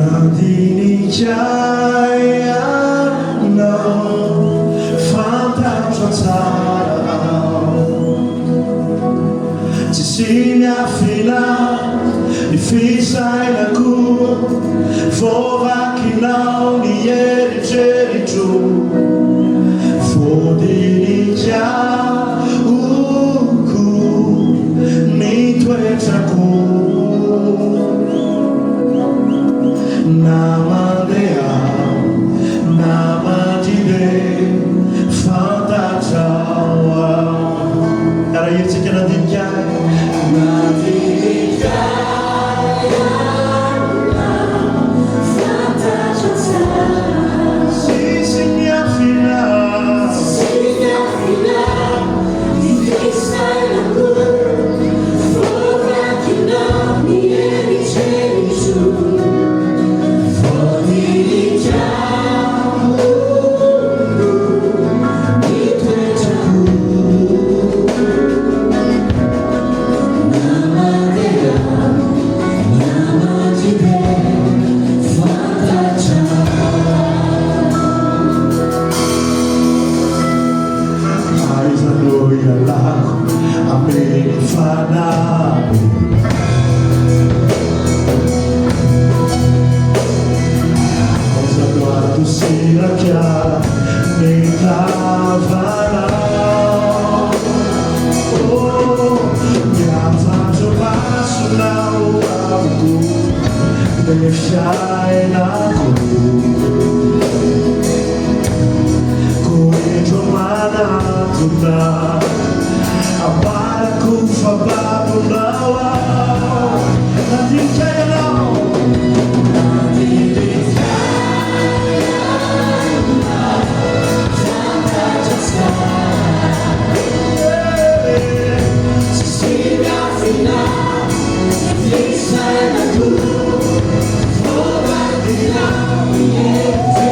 Nandinika ianao, fantatro tsara aho. Tsisy miafina ny fisainako, voavakinao ny eritreritro. Voadinika oko ny toetrako. Na mandeha na mandribe, fantatrao aho. Miara-herintsika nandinika ahy. Nandinika Fantatro tsara. Tsisy miafina. Tsisy miafina ny fisainako, voavakinao ny eritreritro. Voadinika ny toetrako. Na mandeha na mandribe, fantatrao. Aiza no ialako amin'ny fanahy? Aiza no andosirako ny tavanao? Oh, mianjandro masonao amiko ny fiainako. Koa indro manatona, ambarako fa babonao aho. Nandinika ianao. Nandinika fantatro tsara. Tsisy miafina fisainako, voavakinao ny.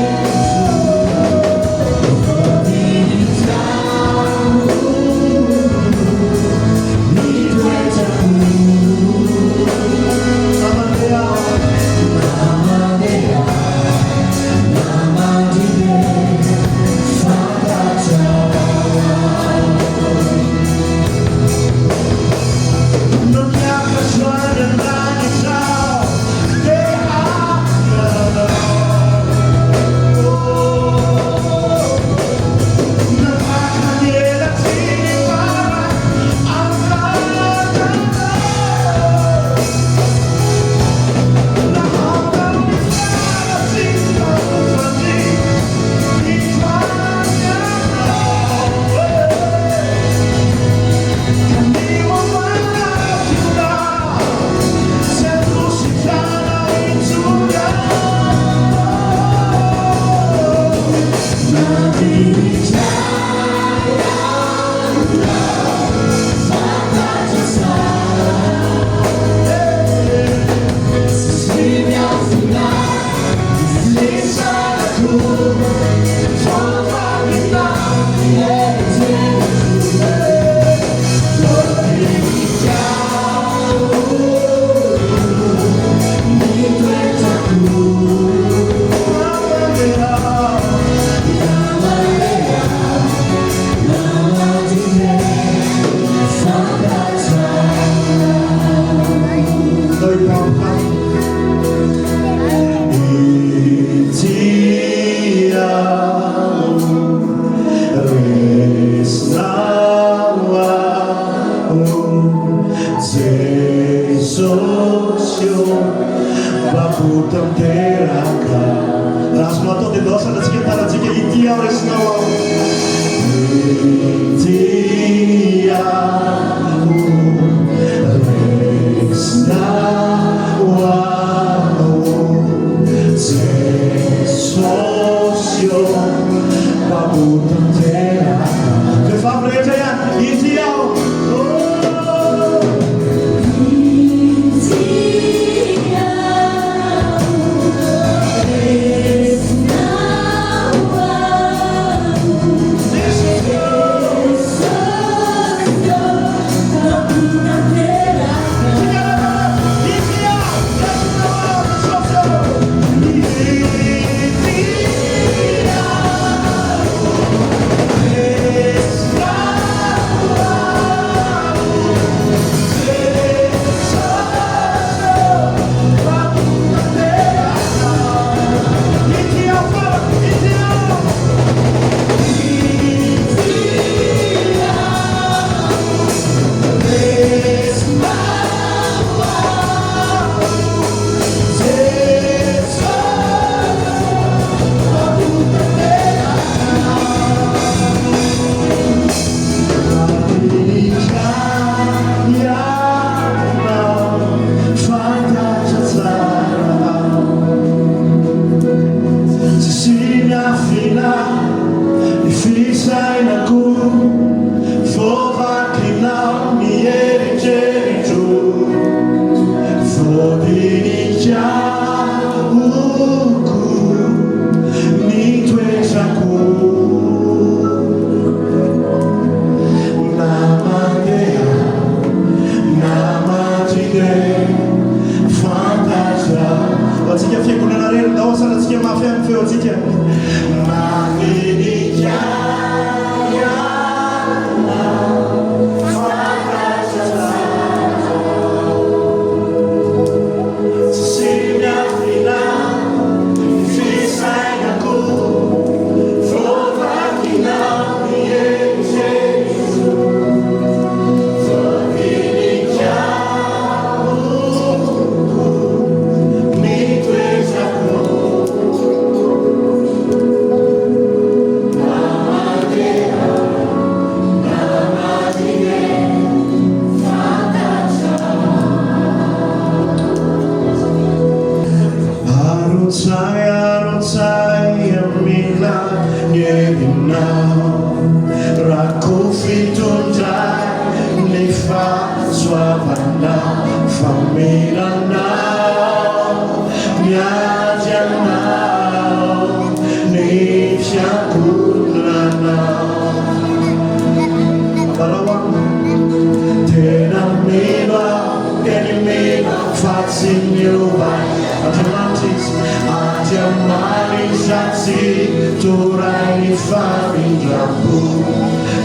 Tsitoha ny famindram-po.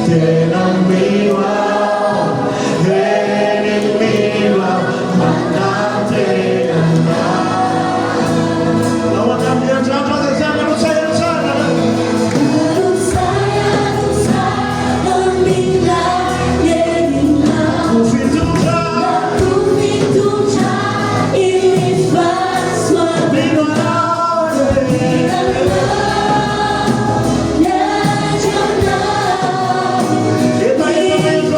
Tena mino aho, eny mino aho, manantena Anao. Ao amin'ny androandro aza zany no tsara. Fitotra mino Anao. Eta eta.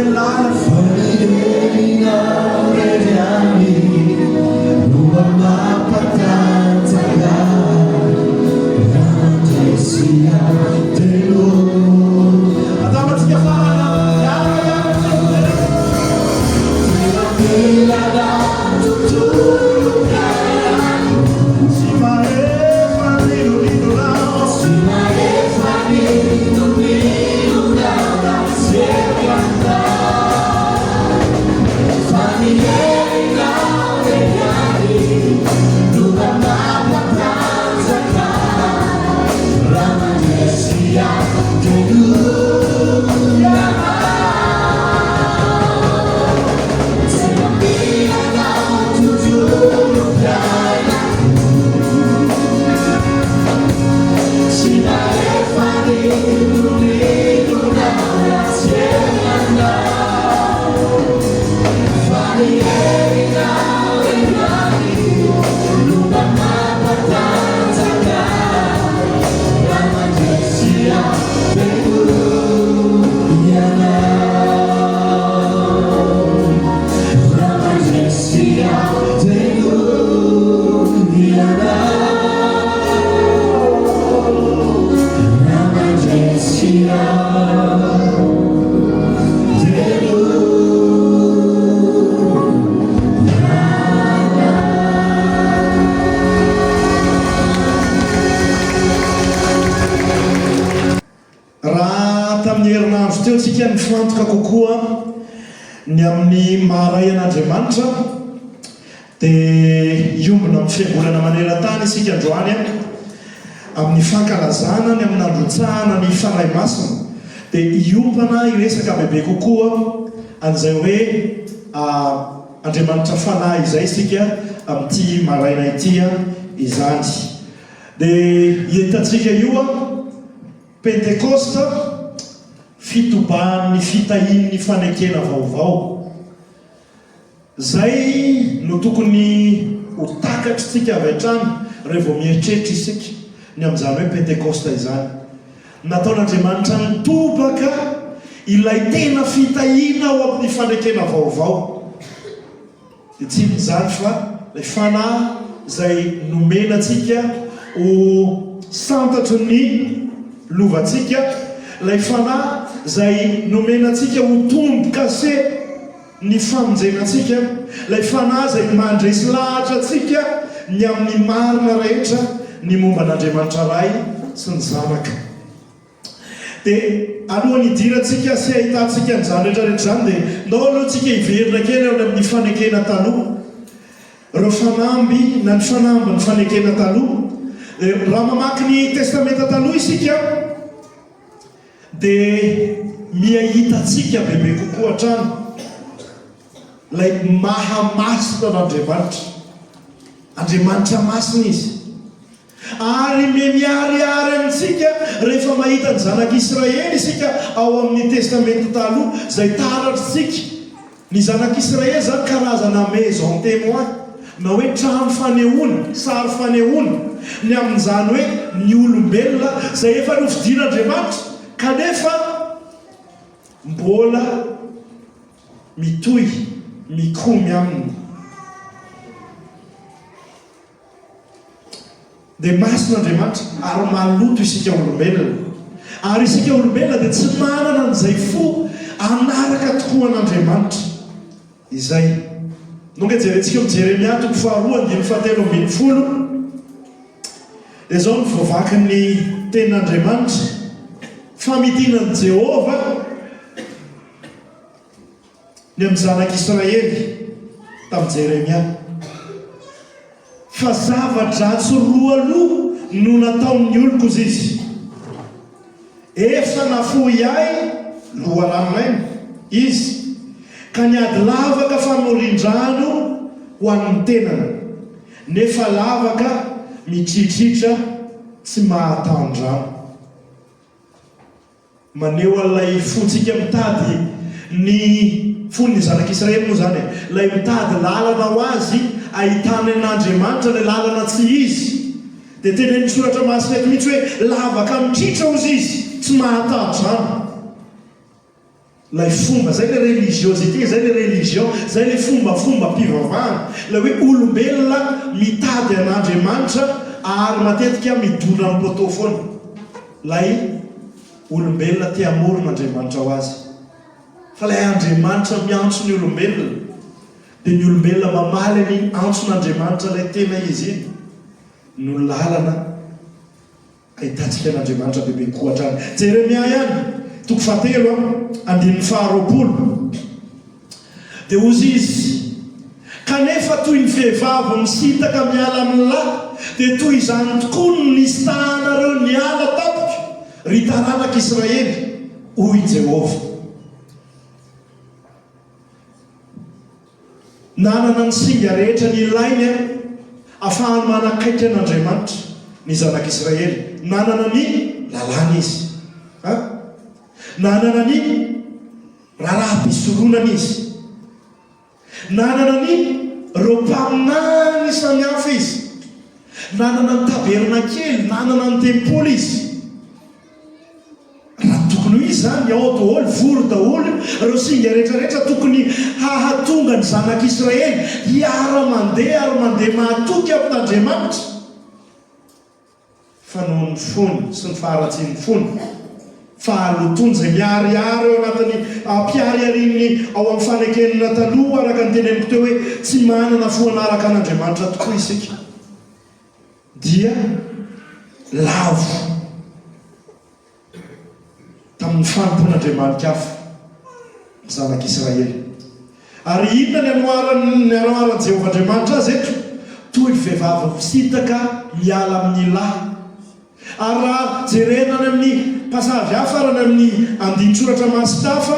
Fa ny herinao irery ihany no mba mampatanjaka ahy raha mandresy aho telo. Ataontsika farany miaraka miaraka Tena mila anao tontolo iainako. Tsy mahefa n'inon'inona. Tsy mahefa n'inon'inona raha tsy eo ianao. Fa ny herinao irery ihany no mba mampatanjaka ahy raha mandresy aho telo ianao. Tena mila anao tontolo iainako. Tsy mahefa n'inon'inona raha tsy eo ianao. Fa ny herinao irery ihany no mba mampatanjaka ahy raha mandresy aho telo ianao. Raha mandresy aho telo ianao. Raha mandresy aho telo Raha tamin'ny herinandro teo tsika nifantoka kokoa ny amin'ny maha Ray an'Andriamanitra dia hiombona amin'ny Fiangonana maneran-tany isika androany amin'ny fankalazana ny amin'ny nandrotsahana ny Fanahy Masina dia hiompana hiresaka bebe kokoa an'izay hoe Andriamanitra Fanahy izay isika amin'ity maraina ity izany. Dia hitantsika io Pentekosta, fitobahan'ny fitahian'ny fanekena vaovao. Izay no tokony ho takatritsika avy hatrany raha vao mieritreritra isika ny amin'izany hoe Pentekosta izany. Nataon'Andriamanitra nitobaka ilay tena fitahiana ao amin'ny fanekena vaovao. Dia tsy inona izany fa ilay Fanahy izay nomena antsika ho santatry ny lovantsika, ilay Fanahy izay nomena antsika ho tombo-kase ny famonjena antsika, ilay Fanahy izay mandresy lahatra antsika ny amin'ny marina rehetra ny momba an'Andriamanitra Ray sy ny Zanaka. Dia alohan'ny hidirantsika sy hahitantsika an'izany rehetra rehetra izany dia ndao aloha tsika hiverina kely any amin'ny fanekena taloha. Ireo fanamby na ny fanambin'ny fanekena taloha. Dia raha mamaky ny testamenta taloha isika dia miha hitantsika bebe kokoa hatrany ilay maha masina an'Andriamanitra. Andriamanitra masina Izy. Ary me miharihary amintsika rehefa mahita ny zanak'Israely isika ao amin'ny Testamenta Taloha, izay taratritsika. Ny zanak'Israely izany karazana maison témoin, na hoe trano fanehoana, sary fanehoana, ny amin'izany hoe ny olombelona izay efa nofidin'Andriamanitra kanefa mbola mitohy mikomy aminy. Dia masina Andriamanitra ary maloto isika olombelona. Ary isika olombelona dia tsy manana an'izay fo hanaraka tokoa an'Andriamanitra izay. Nonga jerentsika ao Jeremia toko faharoa andininy fahatelo ambin'ny folo. Dia izao no voavakin'ny tenin'Andriamanitra, Famintinan'i Jehovah ny amin'ny zanak'Israely tamin'i Jeremia, Fa zava-dratsy roa loha no nataon'ny oloko, hozy izy. Efa nafoy ahy loharanon'aina izy, ka niady lavaka fanorin-drano ho an'ny tenany, nefa lavaka mitritritra tsy mahatan-drano. Maneho an'ilay fontsika mitady ny fon'ny zanak'Israely moa izany e! Ilay mitady lalana ho azy ahitany an'Andriamanitra ilay lalana tsy izy. Dia tenenin'ny Soratra Masina eto mihitsy hoe lavaka mitritra hozy izy, tsy mahataha-drano. Ilay fomba, izay ilay religiosité, izay ilay religion, izay ilay fombafombam-pivavahana, ilay hoe olombelona mitady an'Andriamanitra ary matetika midona amin'ny poteau foana. Ilay olombelona te hamorona Andriamanitra ho azy. Fa ilay Andriamanitra miantso ny olombelona, dia ny olombelona mamaly an'iny antson'Andriamanitra ilay tena izy iny no lalana Ahitantsika an'Andriamanitra bebe kokoa hatrany. Jeremia ihany, toko fahatelo, andininy faharoapolo. Dia hozy izy, Kanefa toy ny vehivavy misintaka miala amin'ny lahy, dia toy izany tokoa no nisintahanareo niala tamiko, ry taranak'Israely, hoy Jehovah. Nanana ny singa rehetra nilainy ahafahany manakaiky an'Andriamanitra ny zanak'Israely. Nanana ny lalàna izy. Nanana ny raharaham-pisoronana izy. Nanana ny ireo mpaminany samihafa izy. Nanana ny tabernakely, nanana ny tempoly izy. Raha ny tokony ho izy izany, ao daholo, vory daholo ireo singa rehetra rehetra tokony hahatonga ny zanak'Israely hiara-mandeha ary mandeha mahatoky amin'Andriamanitra. Fa noho ny fony sy ny faharatsian'ny fony, fahalotoany izay miharihary ao anatin'ny ampihariharian'ny ao amin'ny fanekenina taloha araka ny teneniko teo hoe tsy manana fo hanaraka an'Andriamanitra tokoa isika. Dia lavo tamin'ny fanompoan'andriamani-kafa ny zanak'Israely. Ary inona ny anoharan'ny ny anoharan'i Jehovah Andriamanitra azy eto? Toy ny vehivavy misintaka miala amin'ny lahy. Ary raha jerena any amin'ny passage hafa ary any amin'ny andinin-tsoratra masina hafa,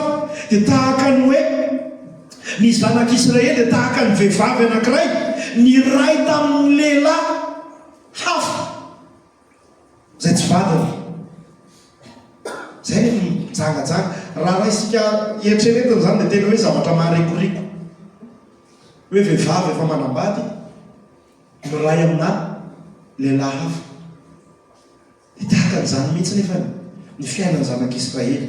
dia tahaka ny hoe ny zanak'Israely dia tahaka ny vehivavy anankiray niray tamin'ny lehilahy hafa izay tsy vadiny. Izay ny mijangajanga. Raha raisika eritreretina izany dia tena hoe zavatra maharikoriko. Hoe vehivavy efa manambady miray amina lehilahy hafa. Dia tahaka an'izany mihitsy nefa ny fiainan'ny zanak'Israely.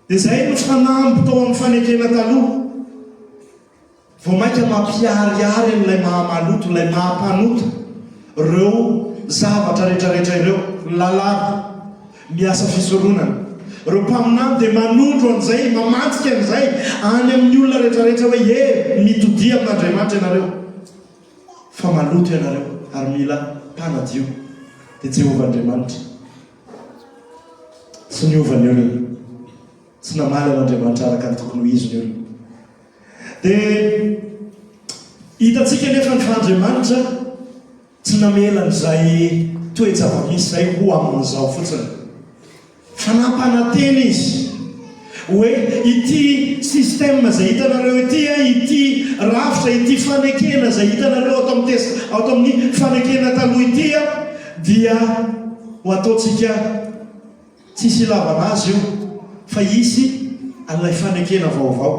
Dia izay no fanamby tao amin'ny fanekena taloha. Vao mainka mampiharihary an'ilay maha-maloto, ilay maha-mpanota ireo zavatra rehetrarehetra ireo. Ny lalàna, ny asa fisoronana. Ireo mpaminany dia manondro an'izay, mamantsika an'izay any amin'ny olona rehetrarehetra hoe, Ye, mitodia amin'Andriamanitra ianareo. Fa maloto ianareo ary mila mpanadio, dia Jehovah Andriamanitra. Tsy niova ny olona. Tsy namaly an'Andriamanitra araka ny tokony ho izy ny olona. Dia hitantsika anefa ny fa Andriamanitra tsy namela an'izay toe-java-misy izay ho amin'izao fotsiny. Fa nampanantena Izy hoe ity système izay hitanareo ity, ity rafitra, ity fanekena izay hitanareo ato amin'ny test, ato amin'ny fanekena taloha ity dia ho ataontsika tsisy ilavana azy io fa hisy an'ilay fanekena vaovao.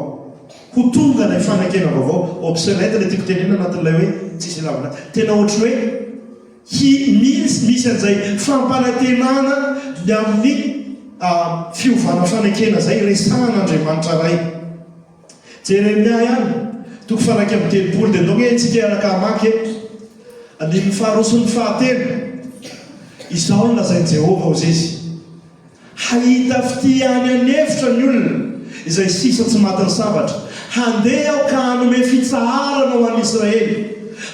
Ho tonga ilay fanekena vaovao. Obsolète ilay tiako tenenina anatin'ilay hoe tsisy ilavana azy. Tena ohatry ny hoe Hi, misy, misy an'izay fampanantenana ny amin'ny fiovana fanekena izay resahan'Andriamanitra Ray. Jeremia ihany, toko faha 31, dia ndao nge tsika hiaraka hamaky eto. Andininy faharoa sy ny fahatelo. Izao no lazain'i Jehovah, hozy izy. Hahita fitia any an'efitra ny olona, izay sisa tsy matin'ny sabatra. Handeha aho ka hanome fitsaharana ho an'ny Israely.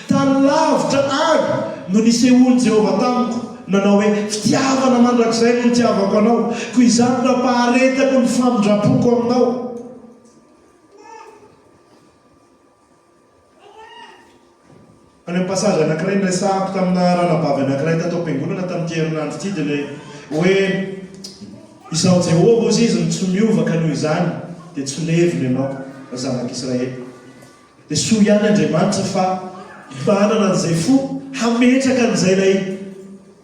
Tany lavitra any no nisehoan'i Jehovah tamiko, nanao hoe, Fitiavana mandrakizay no nitiavako anao, koa izany no nampaharetako ny famindram-poko aminao. Any amin'ny passage anankiray niresahako tamina ranabavy anankiray tato am-piangonana tamin'ity herinandro ity dia ilay hoe Izaho Jehovah hozy izy no tsy miova ka noho izany dia tsy ho levona ianao ry zanak'Israely. Dia soa ihany Andriamanitra fa manana an'izay fo hametraka an'izay ilay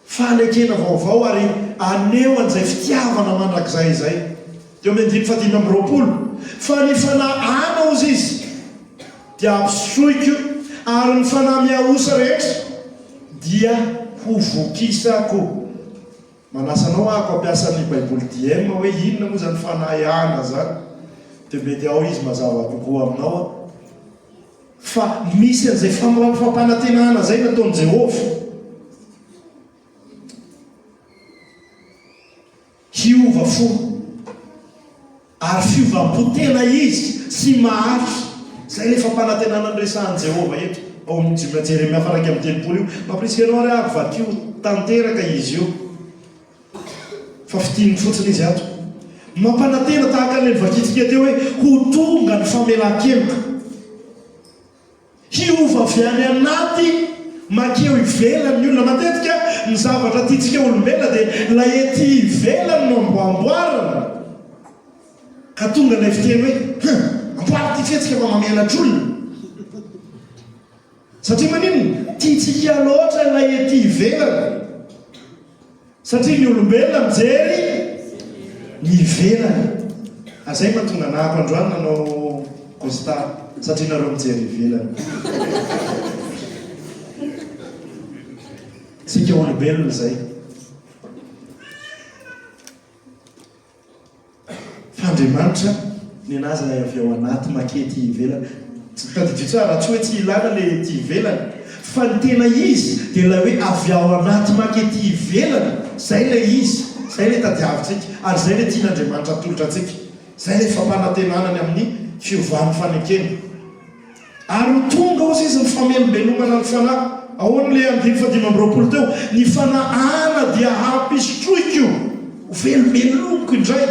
Fanekena vaovao ary haneho an'izay fitiavana mandrakizay izay. Teo amin'ny andininy fahadimy amby 20, Fa ny fanahy ana, hozy izy, dia hampisotroiko, ary ny fanahy mihaosa rehetra dia hovokisako. Manasa anao ahako hampiasa ny Baiboly DM hoe inona moa izany fanahy-ana izany. Dia mety ao izy mazava kokoa aminao an. Fa misy an'izay fampanantenana izay nataon'i Jehovah. Hiova fo, ary fiovam-po tena izy sy maharitra. Izay ilay fampanantenana noresahan'i Jehovah eto, ao amin'ny Jeremia faha 31 io. Mampirisika anao àry aho, vakio tanteraka izy io, fa fintininy fotsiny izy ato. Mampanantena tahaka an'ilay novakintsika teo hoe ho tonga ny famelan-keloka. Hiova avy any anaty mankeo ivelany ny olona. Matetika ny zavatra tiantsika olombelona dia ilay ety ivelany no amboamboarina. Ka tonga ilay fiteny hoe, hum, amboary ity fihetsika fa mamenatra olona. Satria maninona? Tiantsika loatra ilay ety ivelany. Satria ny olombelona mijery ny ivelany. Ary zay mahatonga anahako androany nanao costard satria nareo mijery ivelany. Tsika olombelona zay. Fa Andriamanitra, nenazy ilay avy ao anaty make ety ivelany. Tadidio tsara, tsy hoe tsy ilana ilay ety ivelany, fa ny tena izy dia ilay hoe avy ao anaty make ety ivelany, izay ilay izy, izay ilay tadiavintsika, ary izay ilay tian'Andriamanitra atolotra antsika. Izay ilay fampanantenana ny amin'ny fiovan'ny fanekena. Ary ho tonga, hozy izy, ny famelombelomana ny fanahy. Ahoana ilay andininy fahadimy amby 20 teo? Ny fanahana dia hampisotroiko, ho velombelomiko indray,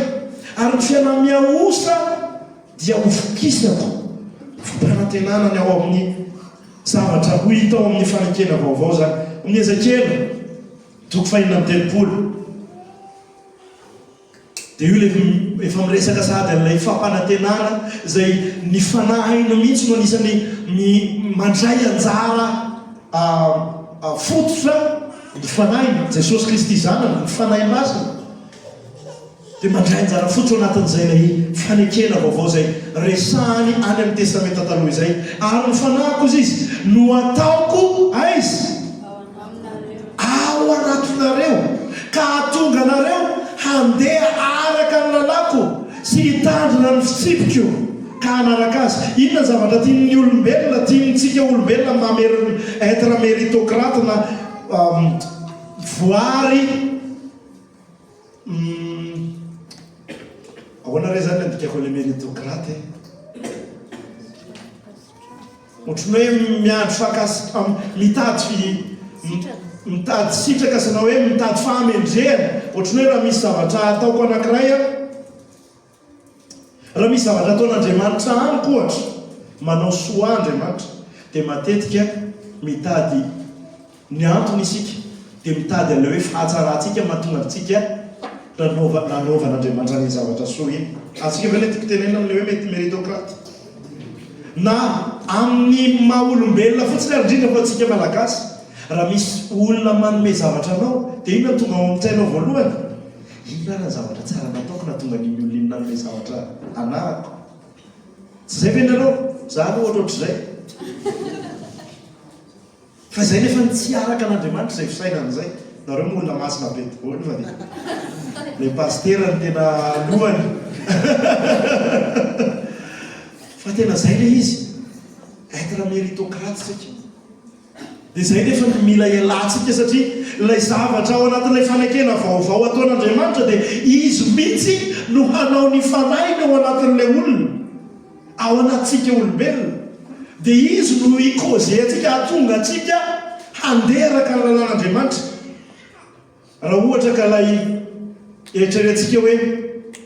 ary ny fiaraha-mihaosa dia hovokisako. Fampanantenana ny ao amin'ny zavatra ho hita ao amin'ny fanekena vaovao izany. Amin'ny Ezekiela, toko fahenina amby 30. Dia io ilay efa miresaka sahady an'ilay fampanantenana izay ny fanahiny mihitsy no anisan'ny mandray anjara fototra, ny fanahiny, Jesosy Kristy Zanany, ny Fanahy Masina dia mandray anjara fototra ao anatin'izay ilay fanekena vaovao izay resahany any amin'ny Testamenta Taloha izay. Ary ny fanahiko, hozy izy, no ataoko aiza? Ao anatinareo, ka hahatonga anareo handeha araka ny lalàko sy hitandrina ny fitsipiko ka hanaraka azy. Inona ny zavatra tian'ny olombelona, tiantsika olombelona ny maha être méritocrate na voary ahoana re zany andikako ilay méritocrate e? Ohatran'ny hoe miandry fakas, mitady mitady sitraka sy na hoe mitady fahamendrehana. Ohatran'ny hoe raha misy zavatra ataoko anankiray aho, raha misy zavatra ataon'Andriamanitra amiko ohatra, manao soa ahy Andriamanitra, dia matetika mitady Ny antony isika dia mitady an'ilay hoe fahatsarantsika mahatonga antsika nanaova nanaovan'Andriamanitra an'iny zavatra soa iny. Azontsika ve ilay tiako tenenina amin'ilay hoe mety meritocrate? Na amin'ny maha olombelona fotsiny ary indrindra fa antsika Malagasy, raha misy olona manome zavatra anao dia inona no tonga ao an-tsainao voalohany? Inona ary ny zavatra tsara nataoko nahatonga an'iny olona iny nanome zavatra anahako? Tsy izay ve nareo? Za aloha ohatrohatr'izay. Fa izay nefa ny tsy araka an'Andriamanitra izay fisainana izay. Nareo moa olona masina be daholo fa dia ilay pasitera no tena lohany. Fa tena izay ilay izy. Être méritocrate isika. Dia izay nefa no mila ialantsika satria ilay zavatra ao anatin'ilay fanekena vaovao ataon'Andriamanitra dia izy mihitsy no hanao ny fanahiny ao anatin'ilay olona. Ao anatintsika olombelona, dia Izy no hi-causer antsika, hahatonga antsika handeha araka ny lalàn'Andriamanitra. Raha ohatra ka ilay eritreretintsika hoe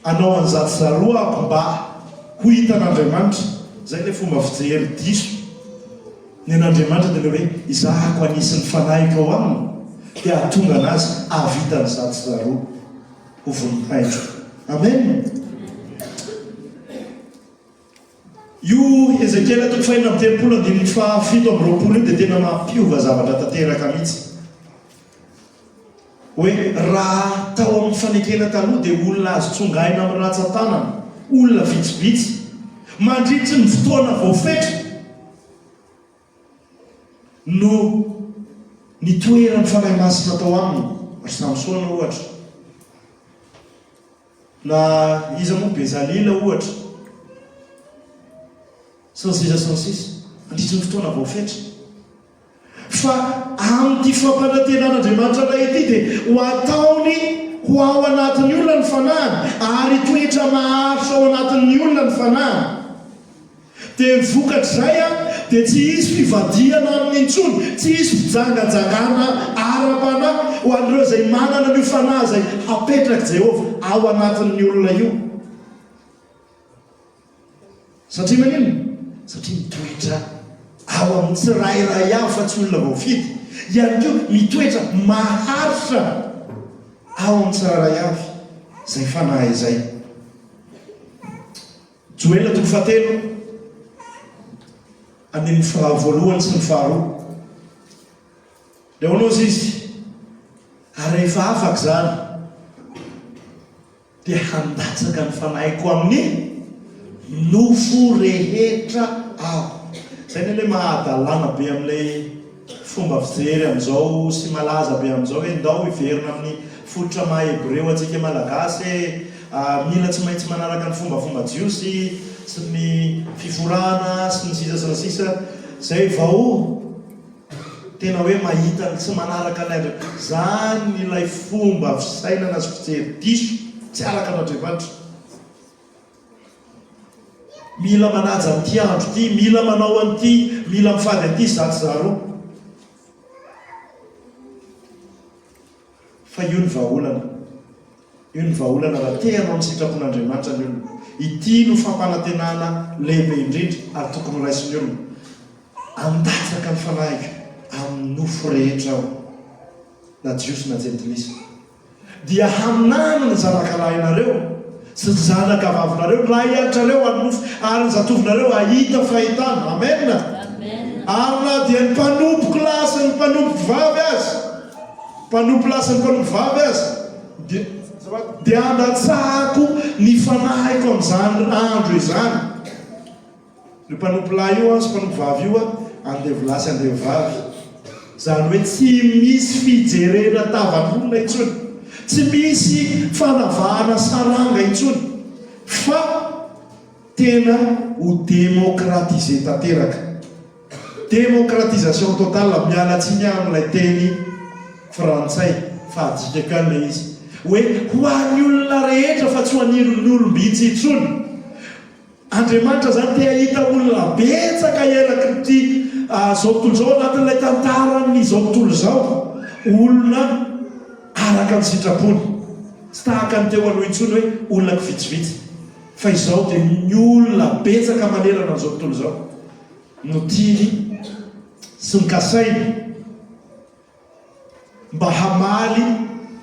hanao an'izatsy zaroa aho mba ho hitan'Andriamanitra, izay ilay fomba fijery diso. Ny an'Andriamanitra dia ilay hoe izahako hanisy ny fanahiko ao aminy, dia hahatonga an'azy hahavita an'izatsy zaroa ho voninahitro. Amen! Io Ezekiela toko fahenina amby 30 andininy faha 27 io dia tena mampiova zavatra tanteraka mihitsy. Hoe raha tao amin'ny fanekena taloha dia olona azo tsongaina amin'ny rantsan-tanana, olona vitsivitsy, mandritry ny fotoana voafetra no nitoeran'ny Fanahy Masina tao aminy, ry Samsona ohatra. Na iza moa Bezalila ohatra. Sy ny sisa sy ny sisa. Mandritry ny fotoana voafetra. Fa amin'ity fampanantenan'Andriamanitra anay ity dia ho ataony ho ao anatin'ny olona ny Fanahiny ary hitoetra maharitra ao anatin'ny olona ny Fanahiny. Dia ny vokatr'izay dia tsy hisy fivadihana aminy intsony, tsy hisy fijangajangana ara-panahy ho an'ireo izay manana an'io Fanahy izay hapetrak'i Jehovah ao anatin'ny olona io. Satria maninona? Satria mitoetra ao amin'ny tsirairay avy fa tsy olona voafidy. Ihany koa mitoetra maharitra ao amin'ny tsirairay avy izay fanahy izay. Joela toko fahatelo, andininy fahavoalohany sy ny faharoa. Dia hoy izy, ary rehefa afaka izany, Dia handatsaka ny fanahiko amin'ny nofo rehetra aho. Izay anie ilay maha hadalana be amin'ilay fomba fijery amin'izao sy malaza be amin'izao hoe ndao hiverina amin'ny fototra maha hebreo antsika malagasy e, mila tsy maintsy manaraka ny fombafomba jiosy sy ny fiforana sy ny sisa sy ny sisa izay vao Tena hoe mahita ny tsy manaraka an'ilay Andriamanitra. Izany ilay fomba fisainana sy fijery diso, tsy araka an'Andriamanitra. Mila manaja an'ity andro ity, mila manao an'ity, mila mifady an'ity izatsy izaroa. Fa io ny vahaolana. Io ny vahaolana raha te hanao ny sitrapon'Andriamanitra ny olona. Ity no fampanantenana lehibe indrindra ary tokony horaisin'ny olona. Handatsaka ny fanahiko amin'ny nofo rehetra aho, na Jiosy na Jentilisa. Dia haminany ny zanakalahinareo sy ny zanakavavinareo, ny lahiatrareo hanonofy, ary ny zatovinareo hahita fahitana. Amena! Ary na dia ny mpanompoko lahy sy ny mpanompoko vavy aza, mpanompo lahy sy ny mpanompo vavy aza, dia, dia handatsahako ny fanahiko amin'izany andro izany. Io mpanompo lahy io sy mpanompo vavy io andevo lahy sy andevo vavy. Izany hoe tsy misy fijerena tavan'olona intsony. Tsy misy fanavahana saranga intsony. Fa tena ho démocratiser tanteraka. Démocratisation totale, miala tsiny aho amin'ilay teny frantsay fa adikako ihany ilay izy. Hoe ho an'ny olona rehetra fa tsy ho an'ny olom-bitsy intsony. Andriamanitra izany te hahita olona betsaka erak'ity izao tontolo izao anatin'ilay tantaran'izao tontolo izao, olona araka ny sitrapony. Tsy tahaka ny teo aloha intsony hoe olona vitsivitsy, fa izao dia ny olona betsaka manerana an'izao tontolo izao no tiany sy nokasainy. Mba hamaly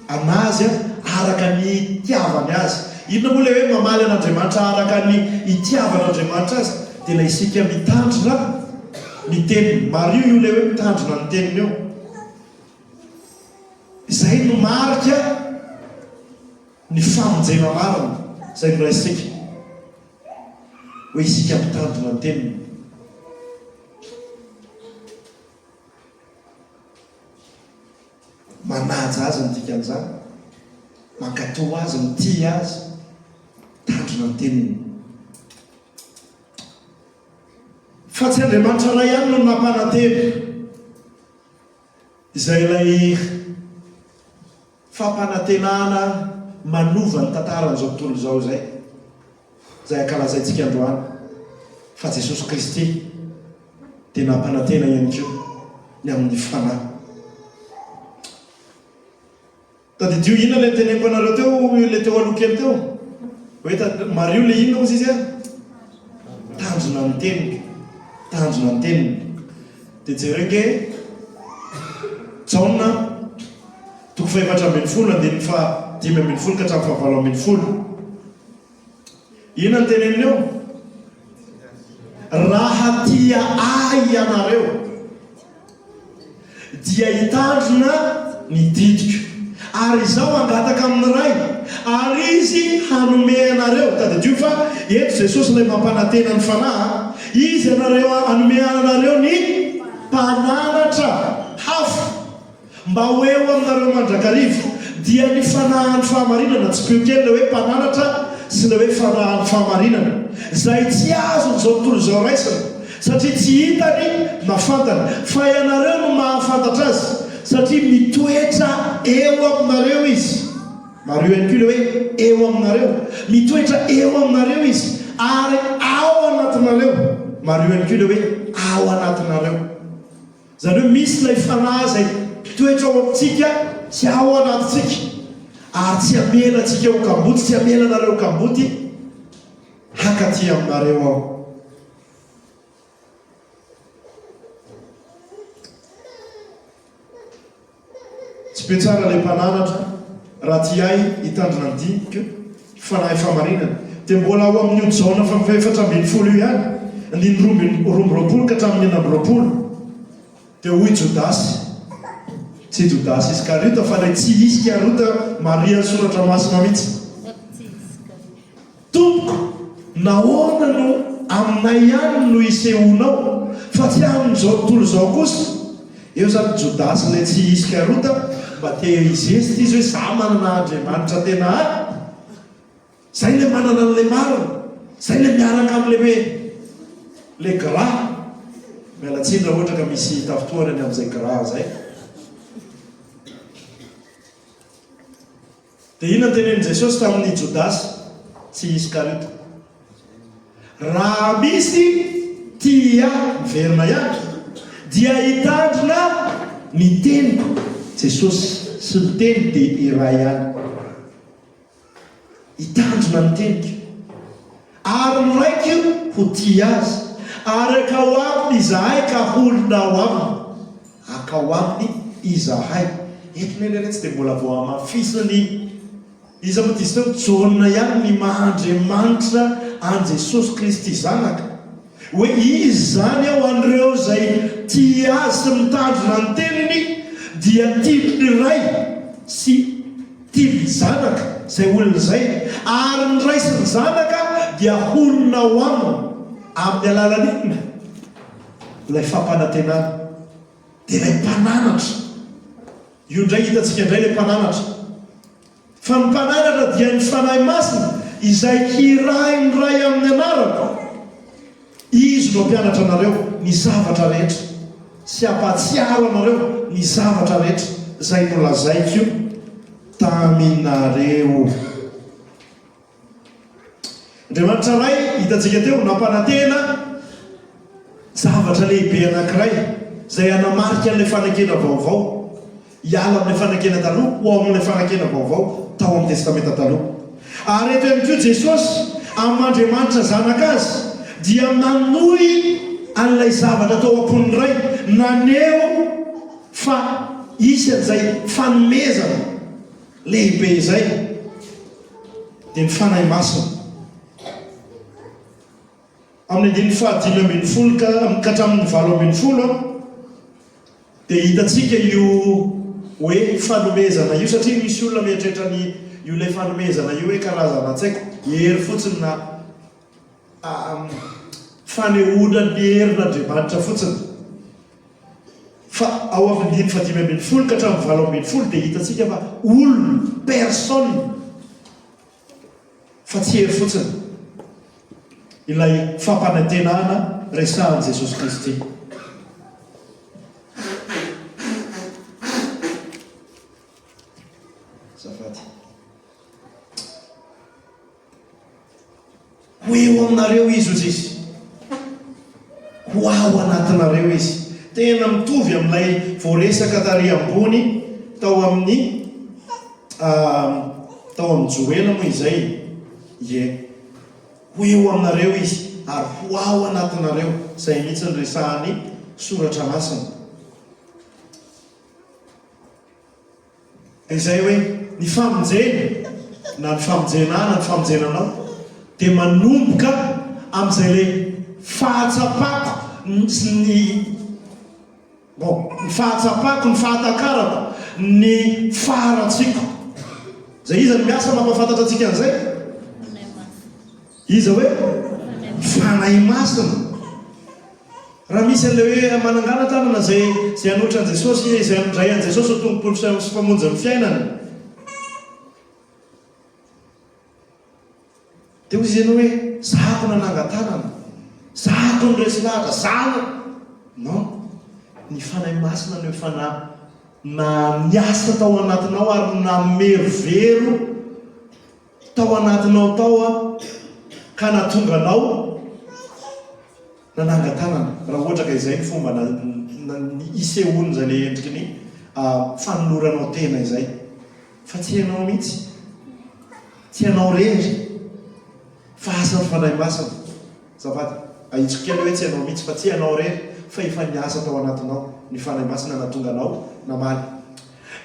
an'Azy araka ny itiavany azy. Inona moa ilay hoe mamaly an'Andriamanitra araka ny itiavan'Andriamanitra azy? Dia ilay isika mitandrina ny teniny. Mariho io ilay hoe mitandrina ny teniny io. Izay no marika ny famonjena marina izay noraisintsika. Hoe isika mitandrina ny teniny. Manaja azy ny dikan'izany, mankatò azy, mitia azy, mitandrina ny teniny. Fa tsy Andriamanitra Ray ihany no nampanantena izay ilay Fampanantenana manova ny tantaran'izao tontolo izao izay, izay ankalazaintsika androany, fa Jesosy Kristy dia nampanantena ihany koa ny amin'ny Fanahy. Tadidio inona ilay noteneniko anareo teo, ilay teo aloha kely teo? Hoe mariho ilay inona hozy izy a? Tanjona ny teniko. Tanjona ny teniny. Dia jereo nge Jaona toko fahefatra ambin'ny folo andininy faha dimy ambin'ny folo ka hatramin'ny fahavalo ambin'ny folo. Inona no teneniny eo? Raha tia ahy ianareo dia hitandrina ny didiko, ary izaho hangataka amin'ny Ray, ary Izy hanome anareo, tadidio fa eto Jesosy ilay mampanantena ny Fanahy, Izy anareo hanome anareo ny Mpananatra hafa, mba ho eo aminareo mandrakariva. Dia ny Fanahin'ny fahamarinana, tsipio kely ilay hoe mpananatra sy ilay hoe Fanahin'ny fahamarinana, izay tsy azon'izao tontolo izao raisina, satria tsy hitany na fantany, fa ianareo no mahafantatra azy, satria mitoetra eo aminareo izy. Mariho ihany koa ilay hoe eo aminareo. Mitoetra eo aminareo izy, ary ao anatinareo. Mariho ihany koa ilay hoe ao anatinareo. Izany hoe misy ilay Fanahy izay mitoetra ao amintsika sy ao anatintsika, ary tsy hamela antsika ho kamboty, tsy hamela anareo ho kamboty hankaty aminareo aho. Tsy be tsara ilay mpananatra raha tia ahy hitandrina ny didiko, fanahy fahamarinana. Dia mbola ao amin'io Jaona faha-14 io ihany, andininy 22 ka hatramin'ny 26, dia hoy Jodasy, tsy Jodasy Iskariota fa ilay tsy Iskariota marihan'ny Soratra Masina mihitsy, Tompoko, nahoana no aminay ihany no isehoanao, fa tsy amin'izao tontolo izao kosa? Eo izany Jodasy ilay tsy Iskariota, mba te hizesta izy hoe za manana Andriamanitra tena ahy. Zay ilay manana an'ilay marina, zay ilay miaraka amin'ilay hoe le gras. Miala tsiny raha ohatra ka misy tafintohana ny amin'izay gras izay. Dia inona no tenenin'i Jesosy tamin'i Jodasy tsy Iskariota? Raha misy tia ahy, miverina ihany, dia hitandrina ny teniko. Jesosy sy ny teny dia iray ihany. Hitandrina ny teniko. Ary ny Raiko ho tia azy, ary hakao aminy izahay ka honina ao aminy. Hakao aminy izahay. Eto anie re tsy dia mbola voahamafisin'i iza moa izy teo? Jaona ihany ny maha Andriamanitra an'i Jesosy Kristy Zanaka. Hoe Izy izany ao an'ireo izay tia Azy sy mitandrina ny teniny dia tian'ny Ray sy tian'ny Zanaka izay olona izay, ary ny Ray sy ny Zanaka dia honina ao aminy amin'ny alalan'inona? Ilay fampanantenana. Dia ilay mpananatra. Io indray hitantsika indray ilay mpananatra. Fa ny Mpananatra dia ny Fanahy Masina izay hirahin'ny Ray amin'ny anarako. Izy no hampianatra anareo ny zavatra rehetra sy hampahatsiaro anareo ny zavatra rehetra izay nolazaiko taminareo. Andriamanitra Ray, hitantsika teo, nampanantena zavatra lehibe anankiray izay hanamarika an'ilay fanekena vaovao, hiala amin'ilay fanekena taloha ho ao amin'ilay fanekena vaovao tao amin'ny Testamenta Taloha. Ary eto ihany koa Jesosy, amin'ny maha Andriamanitra Zanaka Azy, dia manohy an'ilay zavatra tao am-pon'ny Ray, naneho fa hisy an'izay fanomezana lehibe izay, dia ny Fanahy Masina. Amin'ny andininy faha-15 ka ka hatramin'ny 18 dia hitantsika io hoe fanomezana io satria misy olona mieritreritra ny io ilay fanomezana io hoe karazana tsy haiko hery fotsiny na fanehoana ny herin'Andriamanitra fotsiny. Fa ao amin'ny andininy faha-15 ka hatramin'ny 18 dia hitantsika fa olona, personne, fa tsy hery fotsiny ilay fampanantenana resahan'i Jesosy Kristy. Azafady. Ho eo aminareo Izy, hoy Izy. Ho ao anatinareo Izy. Tena mitovy amin'ilay voaresaka tary ambony tao amin'ny tao amin'ny Joela moa izay. Ie. Ho eo aminareo Izy ary ho ao anatinareo. Izay mihitsy no resahan'ny Soratra Masina. Dia izay hoe ny famonjena na ny famonjena ahy na ny famonjena anao dia manomboka amin'izay ilay fahatsapako sy ny bon ny fahatsapako ny fahatakarako ny faharatsiako. Izay iza no miasa mampahafantatra antsika an'izay? Iza hoe? Fanahy Masina. Raha misy an'ilay hoe manangana tanana izay izay hanohitra an'i Jesosy, izay handray an'i Jesosy ho Tompo sy Mpamonjy ny fiainany. Dia hoy izy ianao hoe, zahako nanangan-tanana, zahako niresy lahatra, za no. Non. Ny Fanahy Masina no efa na, na niasa tao anatinao ary namerovero tao anatinao tao ka nahatonga anao nanangan-tanana. Raha ohatra ka izay ny fomba na, na, ny isehoan'izay ilay endriky ny fanoloranao tena izay. Fa tsy ianao mihitsy. Tsy ianao irery fa asan'ny Fanahy Masina. Azafady, ahitsiko kely hoe tsy ianao mihitsy fa tsy ianao irery fa efa niasa tao anatinao ny Fanahy Masina nahatonga anao namaly.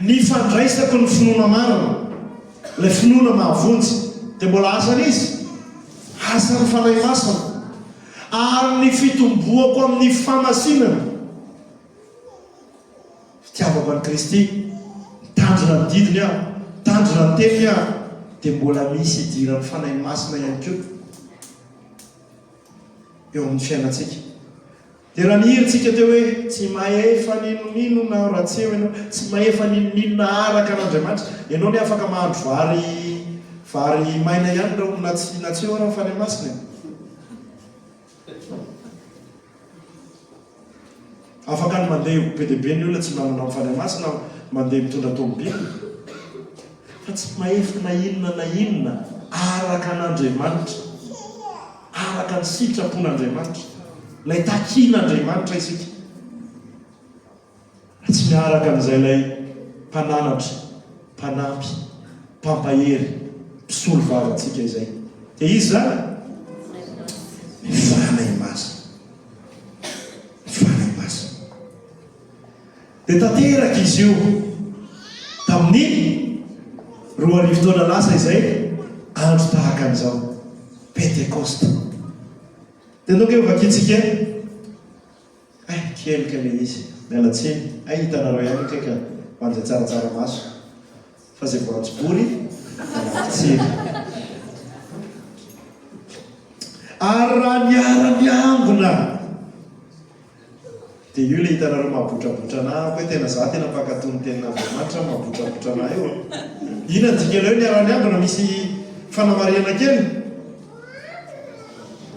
Ny fandraisako ny finoana marina, ilay finoana mahavonjy, dia mbola asan'iza? Asan'ny Fanahy Masina. Ary ny fitomboako amin'ny famasinana. Fitiavako an'i Kristy, mitandrina ny didiny aho, mitandrina ny teniny aho, dia mbola misy idiran'ny Fanahy Masina ihany koa eo amin'ny fiainantsika. Dia raha nihira tsika teo hoe tsy mahefa n'inon'inona aho raha tsy eo ianao, tsy mahefa n'inon'inona araka an'Andriamanitra, ianao anie afaka mahandro vary vary maina ihany raha na tsy na tsy eo ara ny Fanahy Masina e. Afaka ny mandeha be dia be ny olona tsy manana ny Fanahy Masina mandeha mitondra tomobile fa tsy mahefa na inona na inona araka an'Andriamanitra, araka ny sitrapon'Andriamanitra, ilay takian'Andriamanitra isika. Raha tsy miaraka amin'izay ilay mpananatra, mpanampy, mpampahery, mpisolo vava antsika izay. Dia iza izany? Ny Fanahy Masina. Ny Fanahy Masina. Dia tanteraka izy io tamin'ny 2000 taona lasa izay, andro tahaka an'izao, Pentekosta. Dia ndao ange hovakintsika. Hay, kely kay ilay izy. Miala tsiny. Hay hitanareo ihany kay ka ho an'izay tsaratsara maso. Fa izay voanjobory anaty Ary raha niara-niangona dia io ilay hitanareo mahabotrabotra anah hoe tena za tena mpankatò ny tenin'Andriamanitra mahabotrabotra anah io. Inona ny dikan'ilay hoe niara-niangona? Misy fanamarihana kely?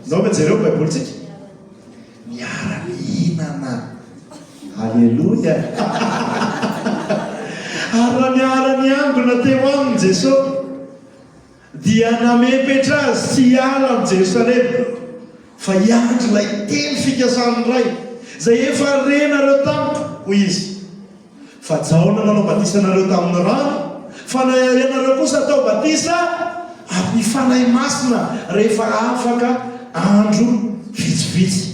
Ndao mba jereo ny baibolintsika. Miara-mihinana. Aleloia! Ary raha niara-niangona teo aminy Jesosy, dia namepetra azy tsy hiala amin'i Jerosalema, fa hiandry ilay teny fikasan'ny Ray, izay efa renareo tamiko, hoy Izy. Fa Jaona nanao batisa anareo tamin'ny rano, fa na ianareo kosa hatao batisa amin'ny Fanahy Masina rehefa afaka andro vitsivitsy.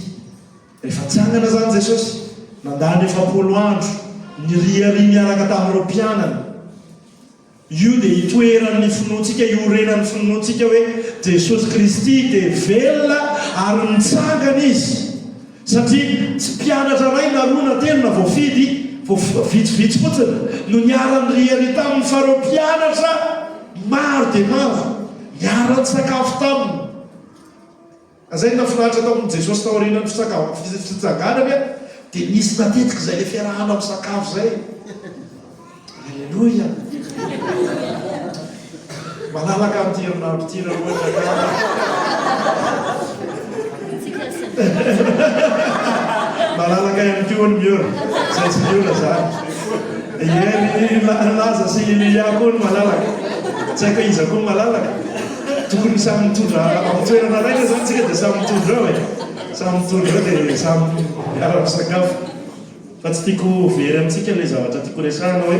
Rehefa tsangana izany Jesosy, nandany 40 andro niriaria niaraka tamin'ireo mpianany. Io dia itoeran'ny finoantsika, iorenan'ny finoantsika hoe Jesosy Kristy dia velona ary nitsangana Izy. Satria tsy mpianatra iray na roa na telo na voafidy vitsivitsy fotsiny no niara-niriaria taminy fa ireo mpianatra maro dia maro niara-nisakafo taminy. Izay no nahafinaritra tamin'i Jesosy taorianan'ny fitsanganany dia nisy matetika izay ilay fiarahana misakafo izay. Aleloia! Malalaka amin'ity herinandro ity raha ohatra ka Malalaka ihany koa ny miora, izay tsy miora izany. Ie, ny Laza sy i Lilia koa no malalaka. Tsy haiko hoe iza koa no malalaka. Tokony samy mitondra amin'ny toerana raika izany tsika dia samy mitondra eo e. Samy mitondra eo dia samy miara-misakafo. Fa tsy tiako ho very amintsika ilay zavatra tiako resahana hoe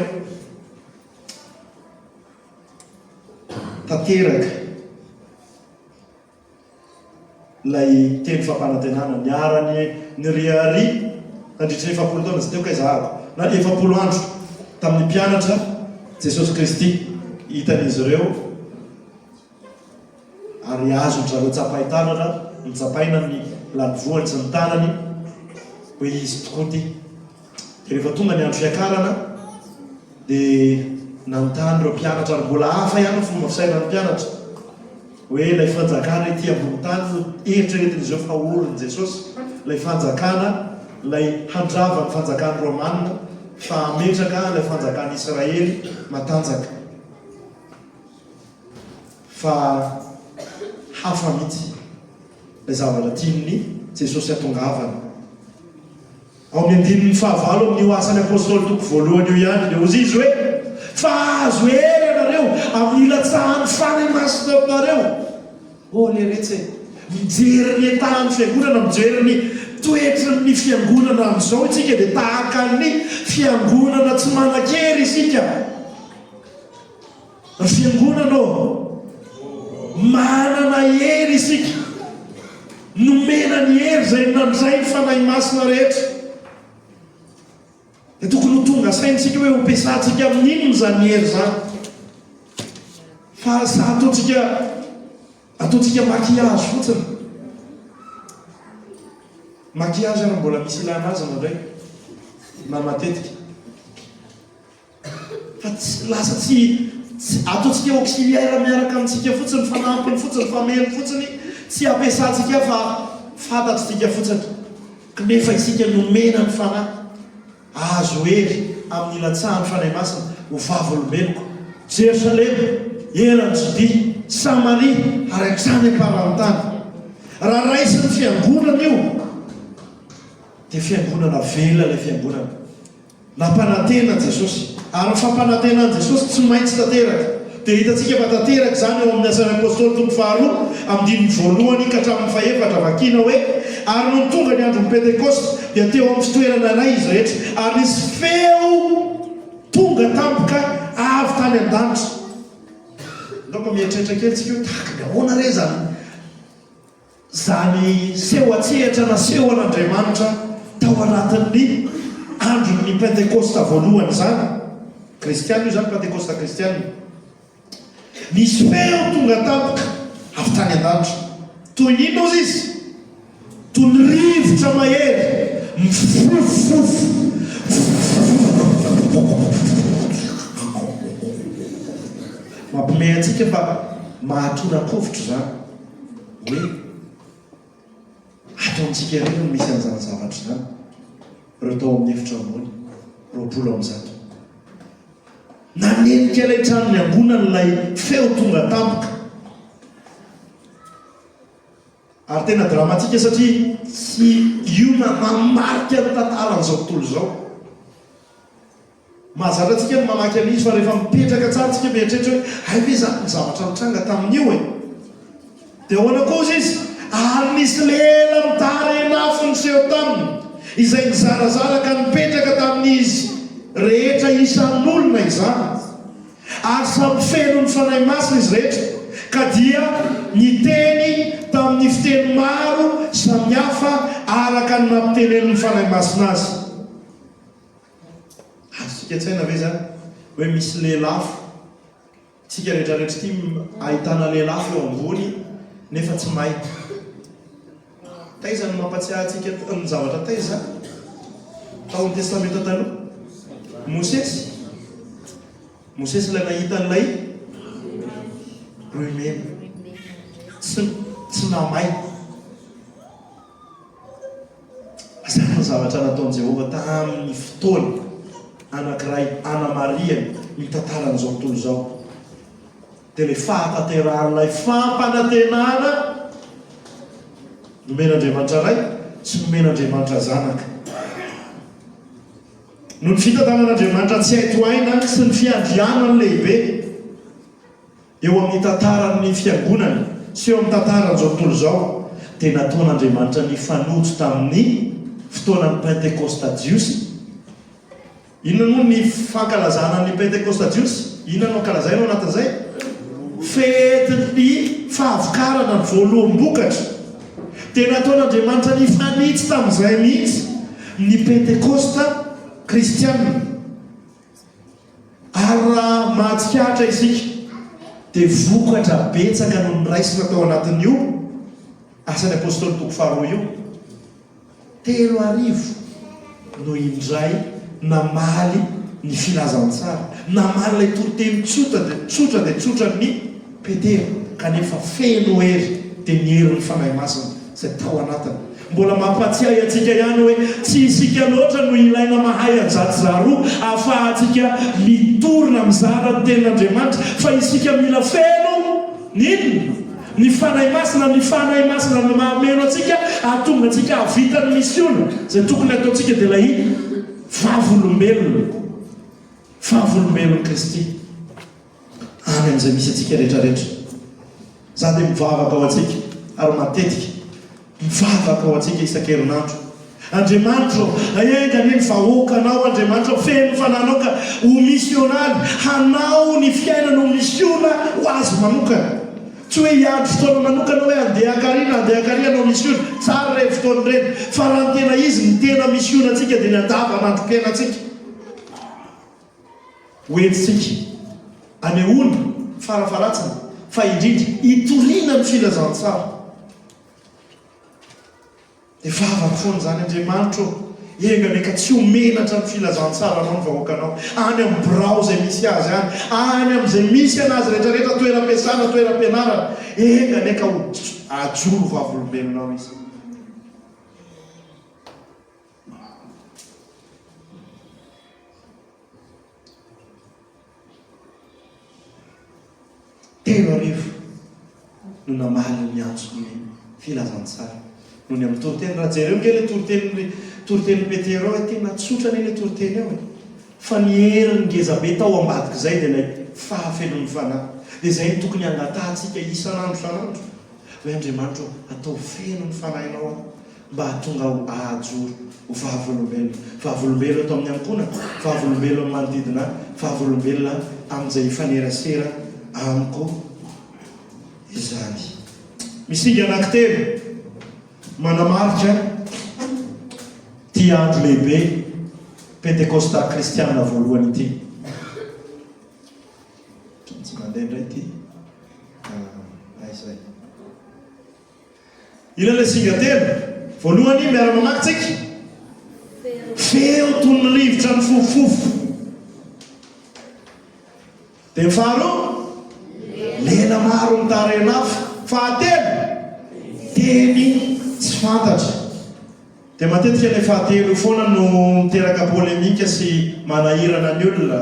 tanteraka ilay teny fampanantenana niara niriaria nandritry ny 40 taona tsy teo kay zahako na 40 andro tamin'ny mpianatra Jesosy Kristy hitan'izy ireo ary azon-dry zareo tsapain-tanana notsapaina ny lanivoany sy ny tanany hoe izy tokoa ity dia rehefa tonga ny andro fiakarana dia nanontany ireo mpianatra ary mbola hafa ihany ny fomba fisainan'ny mpianatra hoe ilay fanjakana ety ambony tany no eritreretin'izy ireo fa orin'i Jesosy, ilay fanjakana ilay handrava ny fanjakan'ny Romana fa hametraka ilay fanjakan'i Israely matanjaka. Fa. Hafa mihitsy ilay zavatra tian'i Jesosy hatongavana. Ao amin'ny andininy fahavalo amin'io Asan'ny Apostoly toko voalohany io ihany dia hoy Izy hoe, Fa hahazo hery ianareo amin'ny hilatsahan'ny Fanahy Masina aminareo. Oh leretsy e! Mijery ny etahan'ny Fiangonana, mijery ny toetry ny Fiangonana amin'izao isika dia tahaka ny Fiangonana tsy manan-kery isika. Ry Fiangonana ô, manana hery isika. Nomena ny hery izay nandray ny Fanahy Masina rehetra. Dia tokony ho tonga saina isika hoe hompiasantsika amin'ny inona izany hery izany. Fa sa ataontsika ataontsika maquillage fotsiny. Maquillage ary mbola misy ilana azy indraindray na matetika. Fa tsy lasa tsy tsy ataontsika auxiliaire miaraka amintsika fotsiny, fanampiny fotsiny, fameno fotsiny, tsy ampiasantsika fa fantatritsika fotsiny. Knefa isika nomena ny Fanahy, ahazo hery amin'ny ilatsahan'ny Fanahy Masina ho vavolombeloko. Jerosalema, eran'i Jodia, Samaria ary hatrany am-paran'ny tany. Raha raisin'ny Fiangonana io, dia Fiangonana velona ilay Fiangonana. Nampanantena Jesosy, ary ny fampanantenan'i Jesosy tsy maintsy tanteraka. Dia hitantsika fa tanteraka izany ao amin'ny Asan'ny Apostoly toko faharoa, andininy voalohany ka hatramin'ny fahefatra, vakiana hoe, Ary nony tonga ny andron'ny Pentekosta, dia teo amin'ny fitoerana iray izy rehetra, ary nisy feo tonga tampoka avy tany an-danitra. Ndao mba mieritreritra kely tsika hoe tahaka ny ahoana re izany Izany seho an-tsehatra nasehon'Andriamanitra tao anatin'ny andron'ny Pentekosta voalohany izany, kristiana io izany, Pentekosta kristiana, nisy feo tonga tampoka avy tany an-danitra. Toy ny inona hozy izy? Toy ny rivotra mahery mifofofofo. Mampiomehy antsika fa mahatora-kovitra izany. Hoe ato amintsika irery no misy an'izany zavatra izany, ireo tao amin'ny efitra ambony, 120. Nanenika ilay trano niangonana ilay feo tonga tampoka. Ary tena dramatika satria tsy io nanamarika ny tantaran'izao tontolo izao. Mahazatra antsika ny mamaky an'izy fa rehefa mipetraka tsara tsika mieritreritra hoe hay ve izany ny zavatra nitranga tamin'io e? Dia ahoana kosa izy? Ary nisy lela mitarehin'afo niseho taminy, izay nizarazara ka nipetraka tamin'izy rehetra isan'olona izany. Ary samy feno ny Fanahy Masina izy rehetra, ka dia niteny tamin'ny fiteny maro samihafa araka ny nampitenenin'ny Fanahy Masina azy. Azontsika an-tsaina ve izany hoe misy lelafo, tsika rehetra rehetra ity ahitana lelafo eo ambony nefa tsy may. Taiza no mampatsiahy antsika ny zavatra taiza izany? Tao amin'ny Testamenta Taloha. Mosesy. Mosesy ilay nahita an'ilay rohy mena. Tsy, tsy namay. Izany no zavatra nataon'i Jehovah tamin'ny fotoana anankiray anamarihany ny tantaran'izao tontolo izao, dia ilay fahatanterahan'ilay fampanantenana nomen'Andriamanitra Ray sy nomen'Andriamanitra Zanaka. Noho ny fitantanan'Andriamanitra tsy hay tohaina sy ny fiandrianany lehibe, Eo amin'ny tantaran'ny Fiangonana sy eo amin'ny tantaran'izao tontolo izao dia nataon'Andriamanitra nifanojo tamin'ny fotoanan'ny Pentekosta Jiosy. Inona moa ny fankalazana ny Pentekosta Jiosy? Inona no ankalazaina ao anatin'izay? Fetin'ny fahavokarana, ny voaloham-bokatra. Dia nataon'Andriamanitra nifanitsy tamin'izay mihitsy ny Pentekosta kristiana. Ary raha mahatsikaritra isika dia vokatra betsaka no noraisina tao anatin'io Asan'ny Apostoly toko faharoa io. 3000 no indray namaly ny filazantsara, namaly ilay toriteny tsotra dia tsotra dia tsotran'i Petera kanefa feno hery dia ny herin'ny Fanahy Masina izay tao anatiny. Mbola mampatsiahy antsika ihany hoe tsy isika loatra no ilaina mahay an'izatsy zaroa ahafahantsika mitory na mizara ny tenin'Andriamanitra fa isika mila feno ny inona? Ny Fanahy Masina, ny Fanahy Masina no mahameno antsika, hahatonga antsika hahavita ny misiona izay tokony hataontsika dia ilay vavolombelona, vavolombelon'i Kristy any amin'izay misy antsika rehetra rehetra. Izaho dia mivavaka ho antsika ary matetika Mivavaka ho antsika isan-kerinandro. Andriamanitra ô, enga anie ny vahoakanao, Andriamanitra ô, feno ny Fanahinao ka ho misionaly, hanao ny fiainany ho misiona ho azy manokana. Tsy hoe hiandry fotoana manokana hoe handeha hankary na handeha hankary hanao misiona. Tsara ireny fotoana ireny. Fa raha ny tena izy, ny tena misionantsika dia ny andavanandrom-piainantsika. Ho entintsika anehoana, farafaharatsiny, fa indrindra hitoriana ny filazantsara. Dia vavako foana izany, Andriamanitra ô, enga anie ka tsy ho menatra ny filazantsaranao ny vahoakanao, any amin'ny birao izay misy azy any, any amin'izay misy an'azy rehetrarehetra, toeram-piasana, toeram-pianarana, enga anie ka ho hajoro ho vavolombelonao izy. 3000 no namaly ny antson'ny filazantsara. Noho ny amin'ny toriteny, raha jereo ange ilay toritenin'i toritenin'i Petera ao e, tena tsotra anie ilay toriteny ao e. Fa ny heriny ngeza be tao ambadik'izay dia ilay fahafenoan'ny Fanahy. Dia izay no tokony hangatahantsika isan'andro isan'andro, hoe Andriamanitra ô, ataovy feno ny Fanahinao aho. mba hahatonga aho hahajoro ho vavolombelona, vavolombelona eto amin'ny ankohonako, vavolombelona amin'ny manodidina ahy, vavolombelona amin'izay hifanerasera amiko izany. Misy singa anankitelo manamarika ity andro lehibe Pentekosta kristiana voalohany ity. Tsy mandeha indray ity. Ah, aiza e? Inona ilay singa telo? Voalohany, miara-mamaky tsika. Feo toy ny rivotra mifofofofo. Dia ny faharoa, lela maro mitarehin'afo. Fahatelo, teny tsy fantatra. Dia matetika ilay fahatelo io foana no miteraka polemika sy manahirana ny olona.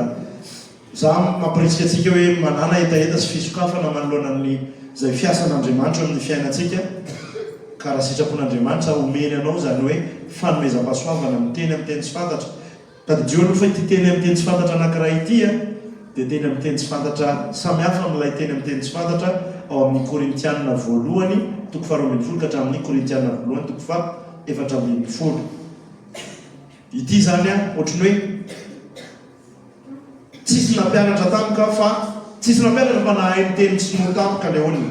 Za mampirisika antsika hoe manàna hetaheta sy fisokafana manoloana ny izay fiasan'Andriamanitra eo amin'ny fiainantsika ka raha sitrapon'Andriamanitra omeny anao izany hoe fanomezam-pahasoavana miteny amin'ny teny tsy fantatra. Tadidio aloha fa ity teny amin'ny teny tsy fantatra anankiray ity dia teny amin'ny teny tsy fantatra samy hafa amin'ilay teny amin'ny teny tsy fantatra ao amin'ny Korintiana voalohany toko faharoa ambinifolo ka hatramin'ny Korintiana voalohany toko faha 14. Ity izany ohatry ny hoe Tsisy nampianatra tamiko aho fa tsisy nampianatra fa nahay niteny sinoa tampoka ilay olona.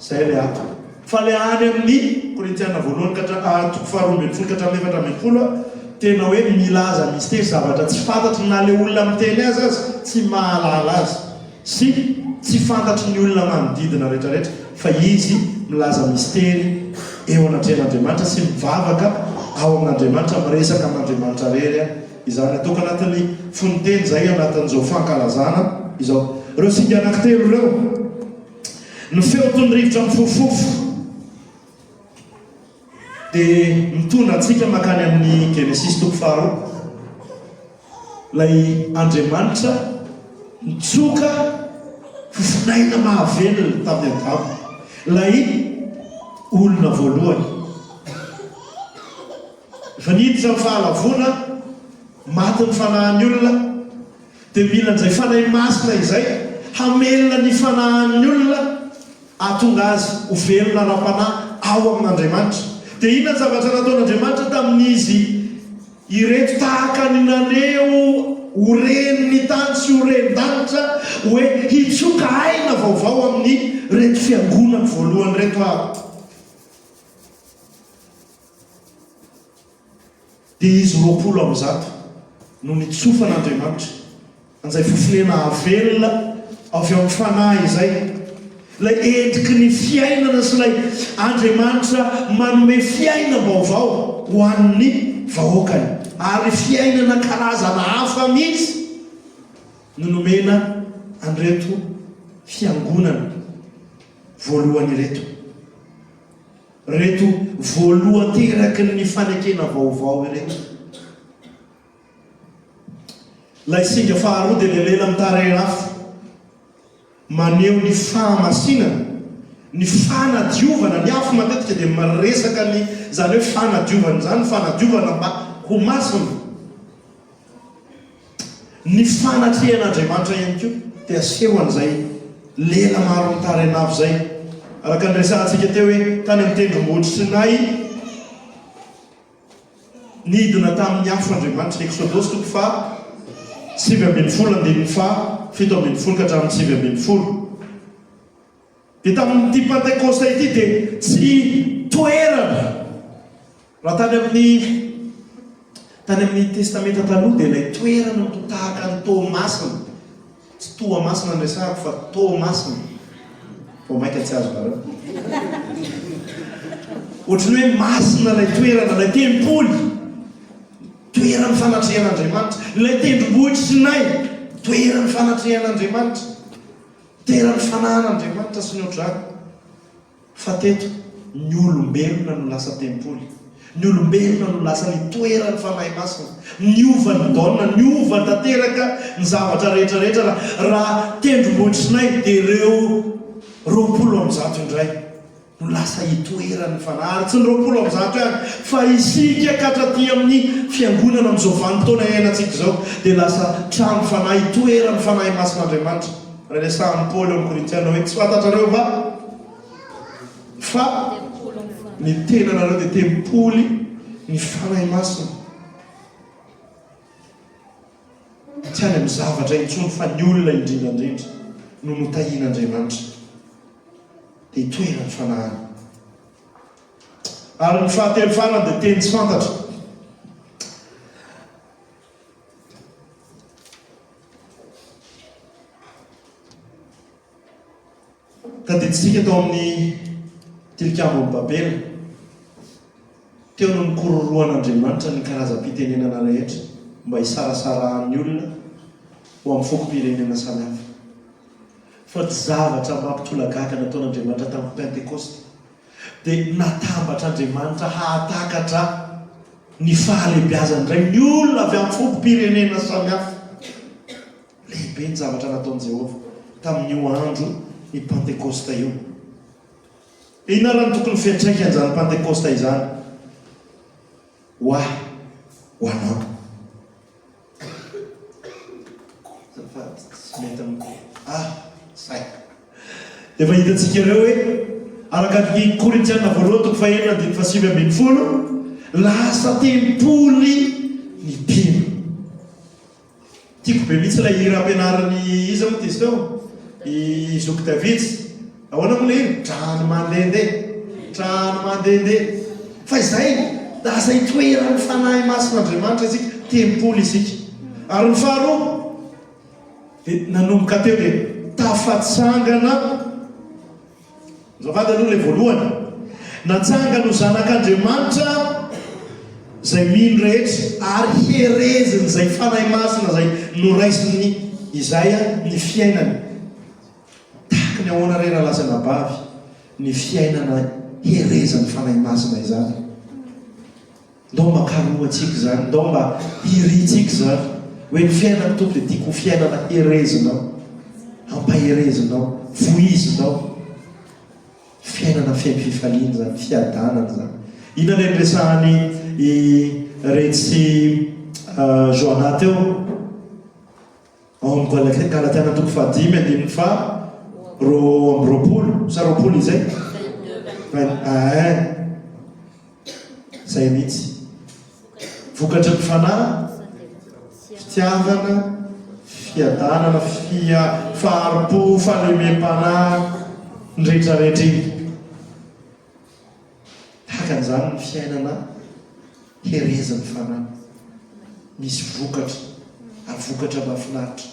Izay ilay ato. Fa ilay any amin'ny Korintiana voalohany ka hatra toko faharoa ambinifolo ka hatramin'ny 14 tena hoe milaza mistery zavatra tsy fantatry na ilay olona miteny azy aza tsy mahalala azy sy tsy fantatry ny olona manodidina rehetrarehetra fa izy milaza mistery eo anatrehan'Andriamanitra sy mivavaka ao amin'Andriamanitra miresaka amin'Andriamanitra rery Izany ataoko anatin'ny fonon-teny izay anatin'izao fankalazana izao. Ireo singa anankitelo ireo, ny feo toy ny rivotra mifofofofo dia mitondra antsika mankany amin'ny Genesisy toko faharoa. Ilay Andriamanitra nitsoka fofonaina mahavelona tamin'i Adama, ilay olona voalohany. Efa niditra ny fahalavoana, maty ny fanahin'ny olona, dia mila an'izay Fanahy Masina izay hamelona ny fanahin'ny olona hahatonga azy ho velona ara-panahy ao amin'Andriamanitra. Dia inona ny zavatra nataon'Andriamanitra tamin'izy ireto tahaka ny naneho ho ren'ny tany sy ho ren-danitra hoe hitsoka aina vaovao amin'ireto fiangonako voalohany ireto aho? Dia izy 120 no nitsofan'Andriamanitra an'izay fofonena hahavelona avy ao amin'ny Fanahy izay, ilay endriky ny fiainana sy ilay Andriamanitra manome fiainam-baovao ho an'ny vahoakany, ary fiainana karazana hafa mihitsy no nomena an'ireto fiangonana voalohany ireto. Ireto voalohan-teraky ny fanekena vaovao ireto. Ilay singa faharoa dia ilay lela mitarehin'afo, maneho ny fahamasinana. Ny fanadiovana, ny afo matetika dia miresaka ny izany hoe fanadiovana izany, fanadiovana mba ho masina. Ny fanatrehan'Andriamanitra ihany koa dia asehon'izay lela maro mitaren'afo izay. Araka ny resahantsika teo hoe tany amin'ny tendrombohitr'i Sinay, Nidina tamin'ny afo Andriamanitra, Eksodosy toko faha 19 andininy faha 17 ka hatramin'ny 19. Dia tamin'ity Pantekosta ity dia tsy toerana, raha tany amin'ny tany amin'ny Testamenta Taloha dia ilay toerana no tahaka an'i Toamasina. Tsy Toamasina no resahako fa Toamasina. Vao mainka tsy azonareo. Ohatran'ny hoe masina ilay toerana, ilay tempoly, toeran'ny fanatrehan'Andriamanitra, ilay tendrombohitr'i Sinay, toeran'ny fanatrehan'Andriamanitra, toeran'ny fanahin'Andriamanitra sy ny ohatr'izany. Fa teto, ny olombelona no lasa tempoly. Ny olombelona no lasa nitoeran'ny Fanahy Masina. Niova ny donne, niova tanteraka ny zavatra rehetra rehetra raha raha tendrombohitr'i Sinay dia ireo 120 indray no lasa itoeran'ny Fanahy. Ary tsy ny 120 ihany fa isika ka hatraty amin'ny fiangonana amin'izao vanim-potoana iainantsika izao dia lasa trano fanahy itoeran'ny Fanahy Masin'Andriamanitra. Raha resahan'i Paoly ao amin'ny Korintiana hoe tsy fantatrareo va fa ny tenanareo dia tempoly ny Fanahy Masina. Tsy any amin'ny zavatra intsony fa ny olona indrindra indrindra no notahian'Andriamanitra dia itoeran'ny Fanahiny. Ary ny fahatelo farany dia teny tsy fantatra. Tadidintsika tao amin'ny Tilikambon'i Babela, teo no nikororohan'Andriamanitra ny karazam-pitenenana rehetra mba hisarasarahan'ny olona ho amin'ny fokom-pirenena samihafa. Fa ny zavatra mampitolagaga nataon'Andriamanitra tamin'ny Pentekosta dia natambatr'Andriamanitra hahatakatra ny fahalehibiazany indray ny olona avy amin'ny fokom-pirenena samihafa. Lehibe ny zavatra nataon'i Jehovah tamin'io andro ny Pantekosta io. Inona ary no tokony fiantraikan'izany Pantekosta izany ho ahy, ho anao? Azafady, tsy mety amiko. Ah, zay. Efa hitantsika ireo hoe, araka ny Korintiana voalohany toko fahenina andininy fahasivy ambinifolo, lasa tempoly ny mpino. Tiako be mihitsy ilay hira ampianarin'i iza moa izy teo? I Zoky Davids. Ahoana moa ilay hira? Trano mandehandeha. Trano mandehandeha. Fa izay, lasa itoeran'ny Fanahy Masin'Andriamanitra isika, tempoly isika. Ary ny faharoa, dia nanomboka teo dia tafatsangana. Azafady aloha ilay voalohany. Natsangany ho zanak'Andriamanitra izay mino rehetra ary herezin'izay Fanahy Masina izay noraisiny izay ny fiainany. Tahaka ny ahoana re rahalahy sy anabavy ny fiainana herezin'ny Fanahy Masina izany? Ndao mba karohantsika izany, ndao mba hirintsika izany, hoe ny fiainako Tompo dia tiako ho fiainana herezinao, ampaherezinao, voizinao. Fiainana feno fifaliana izany, fiadanana izany. Inona ilay niresahan'i i Retsy Johanna teo? Ao amin'ny Galatiana toko fahadimy andininy faha 22 sa 20 izay? Vingt-un. Izay mihitsy. Vokatry ny fanahy, fitiavana, fiadanana, fia, fahari-po, fahalemem-panahy, ny rehetra rehetra iny. Tahaka an'izany ny fiainana herezin'ny fanahy. Misy vokatra, ary vokatra mahafinaritra.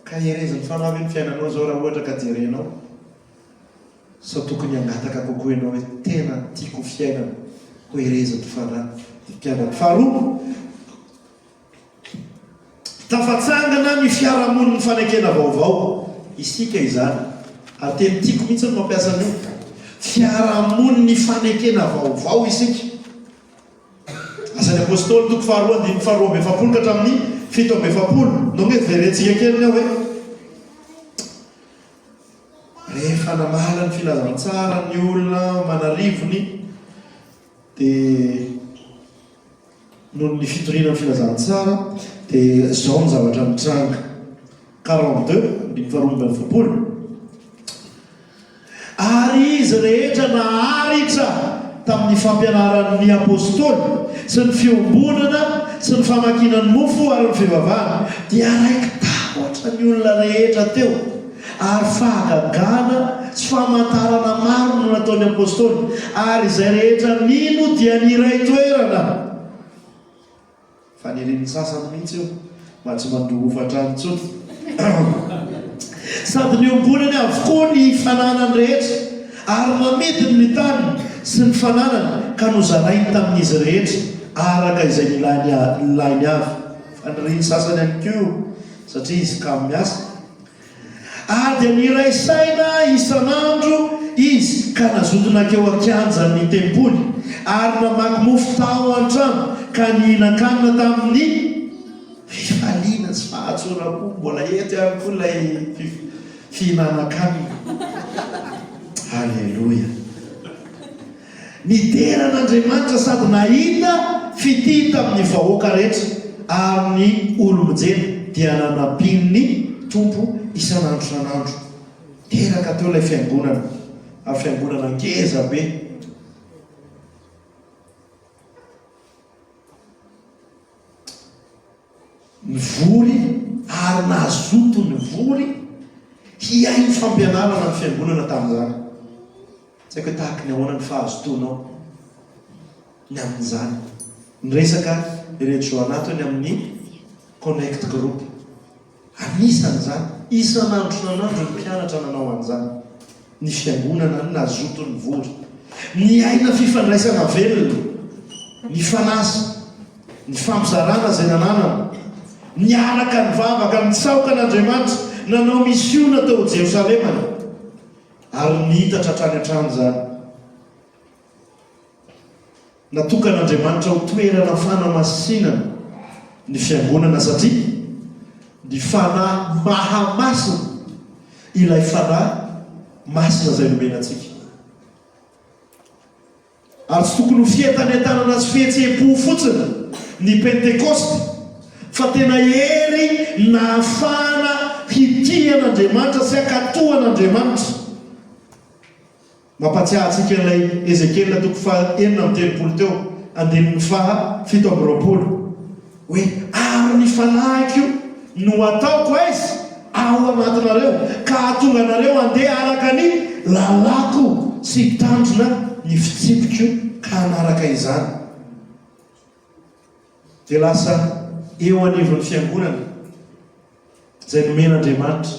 Ka herezin'ny fanahy ve ny fiainanao izao raha ohatra ka jerenao? Sao tokony hangataka kokoa ianao hoe tena tiako fiainana ho herezin'ny fanahy ny mpianany. Faharoa, tafatsangana ny fiarahamonin'ny fanekena vaovao. Isika izany, ary teny tiako mihitsy ny mampiasa an'io, fiarahamonin'ny fanekena vaovao isika. Asan'ny Apostoly toko faharoa andininy faharoa amby efapolo ka hatramin'ny 47. Ndao nge jerentsika kely ny ao e. Rehefa. Rehefa namahala ny filazantsara ny olona aman'arivony dia noho ny fitoriana ny filazantsara dia izao ny zavatra nitranga. 42, andininy faharoa ambin'ny efapolo. Ary izy rehetra naharitra tamin'ny fampianaran'ny Apostoly sy ny fiombonana sy ny famakiana ny mofo ary ny fivavahana, dia raiki-tahotra ny olona rehetra teo, ary fahagagana sy famantarana maro no nataon'ny Apostoly, ary izay rehetra nino dia niray toerana. Fanirian'ny sasany mihitsy io, mba tsy mandoa hofan-trano intsony. Sady niombonany avokoa ny fananany rehetra, ary namidiny ny taniny sy ny fananany ka nozarainy tamin'izy rehetra araka izay nilainy avy. Fanirian'ny sasany ihany koa io, satria izy kamo miasa. Ary dia niray saina isan'andro izy ka nazoto nankeo an-kianjan'ny tempoly, ary namaky mofo tao an-trano ka nihinan-kanina tamin'ny fifaliana sy fahatsoram-po. Mbola eto ihany koa ilay fihinanan-kanina. Aleloia! Nidera an'Andriamanitra sady nahita fitia tamin'ny vahoaka rehetra, ary ny olomonjena dia nanampian'ny Tompo isan'andro isan'andro. Teraka teo ilay fiangonana, ary fiangonana ngeza be. Nivory ary nazoto nivory hihaino fampianarana ny fiangonana tamin'izany. Tsy haiko hoe tahaky ny ahoana ny fahazotoanao ny amin'izany. Niresaka ireto Johanna teo ny amin'ny Connect Group. Anisan'izany, isan'andro isan'andro ny mpianatra nanao an'izany. Ny fiangonana nazoto nivory. Niaina fifandraisana velona, nifanasa, nifampizarana izay nananana, niaraka nivavaka, nitsaoka an'Andriamanitra, nanao misiona tao Jerosalemana, ary nihitatra hatrany hatrany izany. Natokan'Andriamanitra ho toerana fanamasinana ny Fiangonana satria ny Fanahy mahamasina ilay Fanahy Masina izay nomena antsika. Ary tsy tokony ho fientanentanana sy fihetseham-po fotsiny ny Pentekosta fa tena hery nahafahana hitia an'Andriamanitra sy hankatò an'Andriamanitra. Mampahatsiahy antsika ilay Ezekiela toko faha 36 teo, andininy faha 27, hoe, Ary ny fanahiko no hataoko aiza? Ao anatinareo, ka hahatonga anareo handeha araka ny lalàko sy hitandrina ny fitsipiko ka hanaraka izany. Dia lasa eo anivon'ny fiangonana izay nomen'Andriamanitra.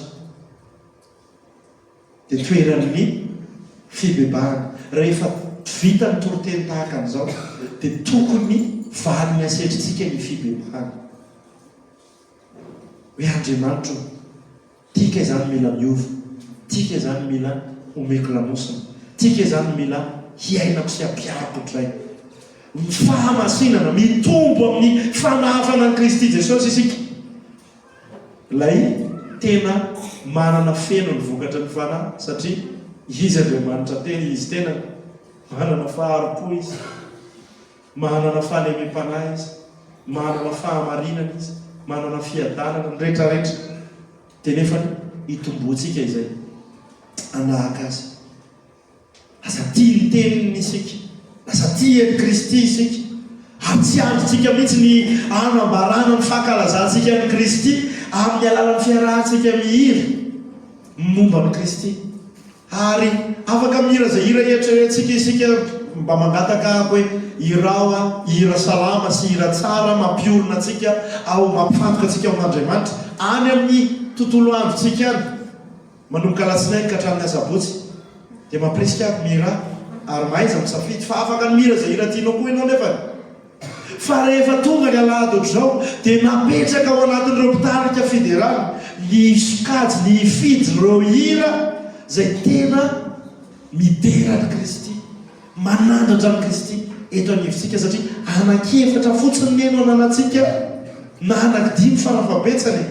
Dia toeran'ny fibebahana. Rehefa vita ny toriteny tahaka an'izao dia tokony valiny asetrintsika ny fibebahana. Hoe Andriamanitra o, tika izany mila miova, tika izany mila omeko lamosina, tika izany mila hiainako sy hampihariko indray. Ny fahamasinana, mitombo amin'ny fanahafana an'i Kristy Jesosy isika. Ilay tena manana feno ny vokatry ny Fanahy satria Izy Andriamanitra tena, Izy tenany, manana fahari-po Izy, manana fahalemem-panahy Izy, manana fahamarinana Izy, manana fiadanana, ny retraretra. Dia nefany hitomboantsika izay hanahaka Azy. Lasa tia ny Teniny isika. Lasa tia an'i Kristy isika. Ary tsy andrintsika mihitsy ny hanambarana ny fankalazantsika an'i Kristy amin'ny alalan'ny fiarahantsika mihira momba an'i Kristy. Ary afaka mihira izay hira eritreretintsika isika, mba mangataka aho hoe hirao aho hira salama sy hira tsara mampiorina antsika ao, mampifantoka antsika ao amin'Andriamanitra any amin'ny tontolo androntsika any. Manomboka alatsinainy ka hatramin'ny asabotsy dia mampirisika aho mihirà ary mahaiza misafidy fa afaka ny mihira izay hira tianao koa ianao nefany. Fa rehefa tonga ny alahady ohatr'izao dia napetraka ao anatin'ireo mpitarika fiderana ny sokajy ny hifidy ireo hira izay tena midera an'i Kristy, manandratra an'i Kristy eto anivontsika satria anankiefatra fotsiny ne no ananantsika na anankidimy farafahabetsany e.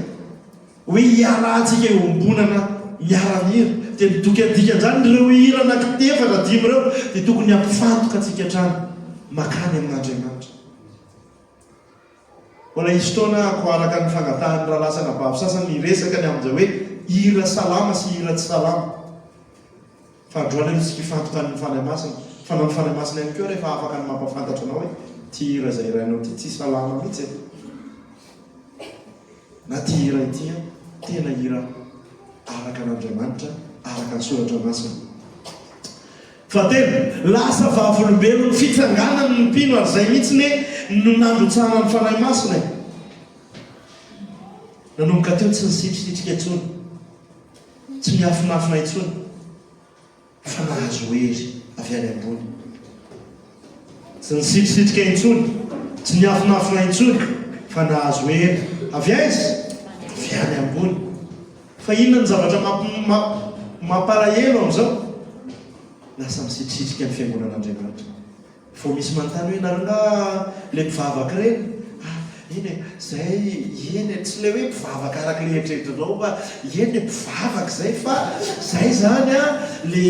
Hoe hiarahantsika iombonana miara-mihira. Dia ny dikan'izany, ireo hira anankitefatra, dimy ireo, dia tokony hampifantoka antsika hatrany mankany amin'Andriamanitra. Mbola hisy fotoana ahako araka ny fangatahan'ny rahalahy sy anabavy sasany hiresaka ny amin'izay hoe hira salama sy hira tsy salama. Fa androany aloha isika hifantoka amin'ny Fanahy Masina. Fa na ny Fanahy Masina ihany koa rehefa afaka ny mampahafantatra anao hoe ity hira izay hirainao ity tsy salama mihitsy e. Na ity hira ity an, tena hira araka an'Andriamanitra, araka ny Soratra Masina. Fahatelo, lasa vavolombelon'ny fitsanganany ny mpino ary izay mihitsy ne no nandrotsahana ny Fanahy Masina e. Nanomboka teo tsy nisitrisitrika intsony, tsy niafinafina intsony fa nahazo hery avy any ambony. Tsy nisitrisitrika intsony, tsy niafinafina intsony fa nahazo hery avy aiza? Avy any ambony. Fa inona ny zavatra mampalahelo amin'izao? Lasa misitrisitrika ny fiangonan'Andriamanitra. Vao misy manontany hoe nareo nga le mpivavaka ireny? Ah, eny e, zay, eny e, tsy le hoe mpivavaka araka le eritreretinao fa eny e, mpivavaka zay fa zay zany an, le,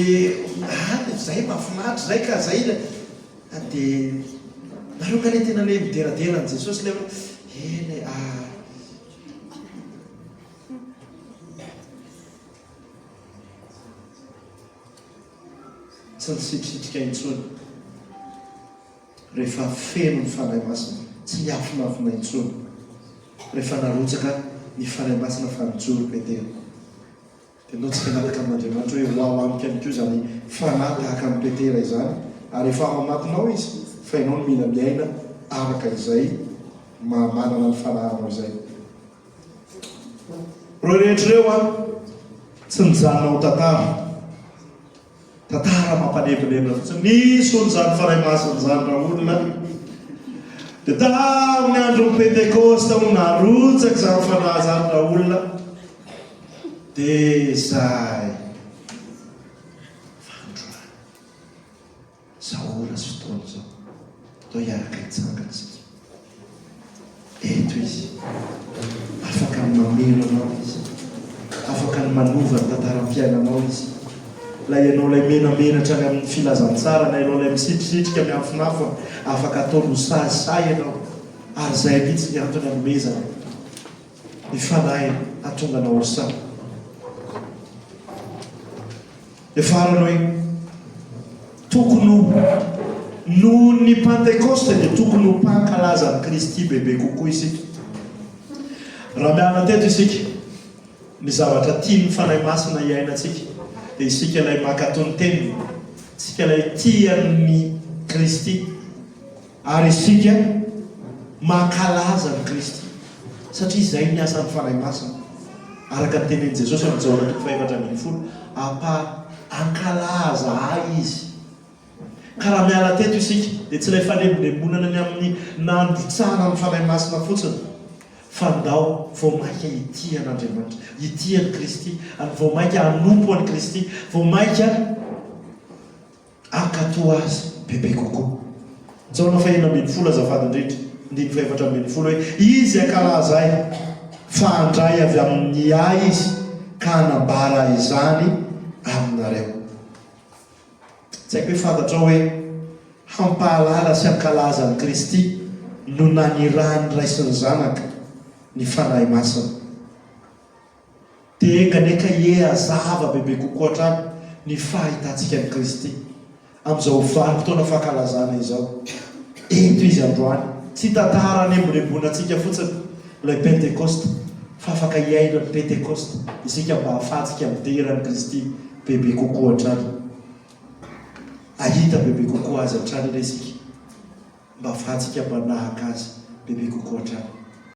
ah, zay mahafinaritra zay ka, zay le, de nareo nga le tena le mideradera an'i Jesosy le hoe, eny e, ah. Tsy nisitrisitrika intsony rehefa feno ny Fanahy Masina, tsy niafinafina intsony rehefa narotsaka ny Fanahy Masina fa nijoro Petera. Dia ndao tsika hangataka amin'Andriamanitra hoe ho ao amiko ihany koa izany Fanahy tahaka an'i Petera izany, ary efa ao anatinao Izy fa ianao no mila miaina araka izay maha manana ny Fanahy anao izay. Ireo rehetra ireo an, tsy nijanona ho tantara. Tantara mampanembonembona fotsiny. Nisy hono izany Fanahy Masina izany raolona. Dia tamin'ny andron'ny Pentekosta hono narotsaka izany Fanahy izany raolona. Dia izay. Fa androany. Izao ora sy fotoana izao, ndao hiaraka hitsangana isika. Eto Izy. Afaka ny mameno anao Izy. Afaka ny manova ny tantaram-piainanao Izy. Ilay ianao ilay menamenatra any amin'ny filazantsara, na ianao ilay misitrisitrika miafinafina, afaka ataony ho sahisahy ianao. Ary izay mihitsy ny antony anomezany ny Fanahiny hahatonga anao ho sahy. Dia farany hoe, tokony ho, noho ny Pantekosta dia tokony ho mpankalaza an'i Kristy bebe kokoa isika. Raha miala teto isika, ny zavatra tian'ny Fanahy Masina hiainantsika dia isika ilay mankatò ny Teniny, isika ilay tia an'i Kristy. Ary isika mankalaza an'i Kristy, satria izay ny asan'ny Fanahy Masina. Araka ny tenenin'i Jesosy amin'ny Jaona toko faha-14, Ampa hankalaza Ahy izy. Ka raha miala teto isika, dia tsy ilay fanembonembolana ny amin'ny nandrotsahana ny Fanahy Masina fotsiny, fa ndao vao mainka hitia an'Andriamanitra, hitia an'i Kristy, ary vao mainka hanompo an'i Kristy, vao mainka Hankatò azy bebe kokoa. Jaona fahenina ambin'ny folo azafady indrindra, andininy faha-14 hoe, Izy hankalaza Ahy, fa handray avy amin'ny Ahy Izy ka hanambara izany aminareo. Tsy haiko hoe fantatrao hoe hampahalala sy hankalaza an'i Kristy no nanirahan'ny Ray sy ny Zanaka ny Fanahy Masina. Dia enga anie ka hihazava bebe kokoa hatrany ny fahitantsika an'i Kristy amin'izao vanim-potoana fankalazana izao. Ento Izy androany. Tsy tantara hanembonemboana antsika fotsiny ilay Pentekosta, fa afaka hiaina ny Pentekosta isika mba hahafahantsika midera an'i Kristy bebe kokoa hatrany. Hahita bebe kokoa Azy hatrany anie isika mba hahafahantsika manahaka Azy bebe kokoa hatrany.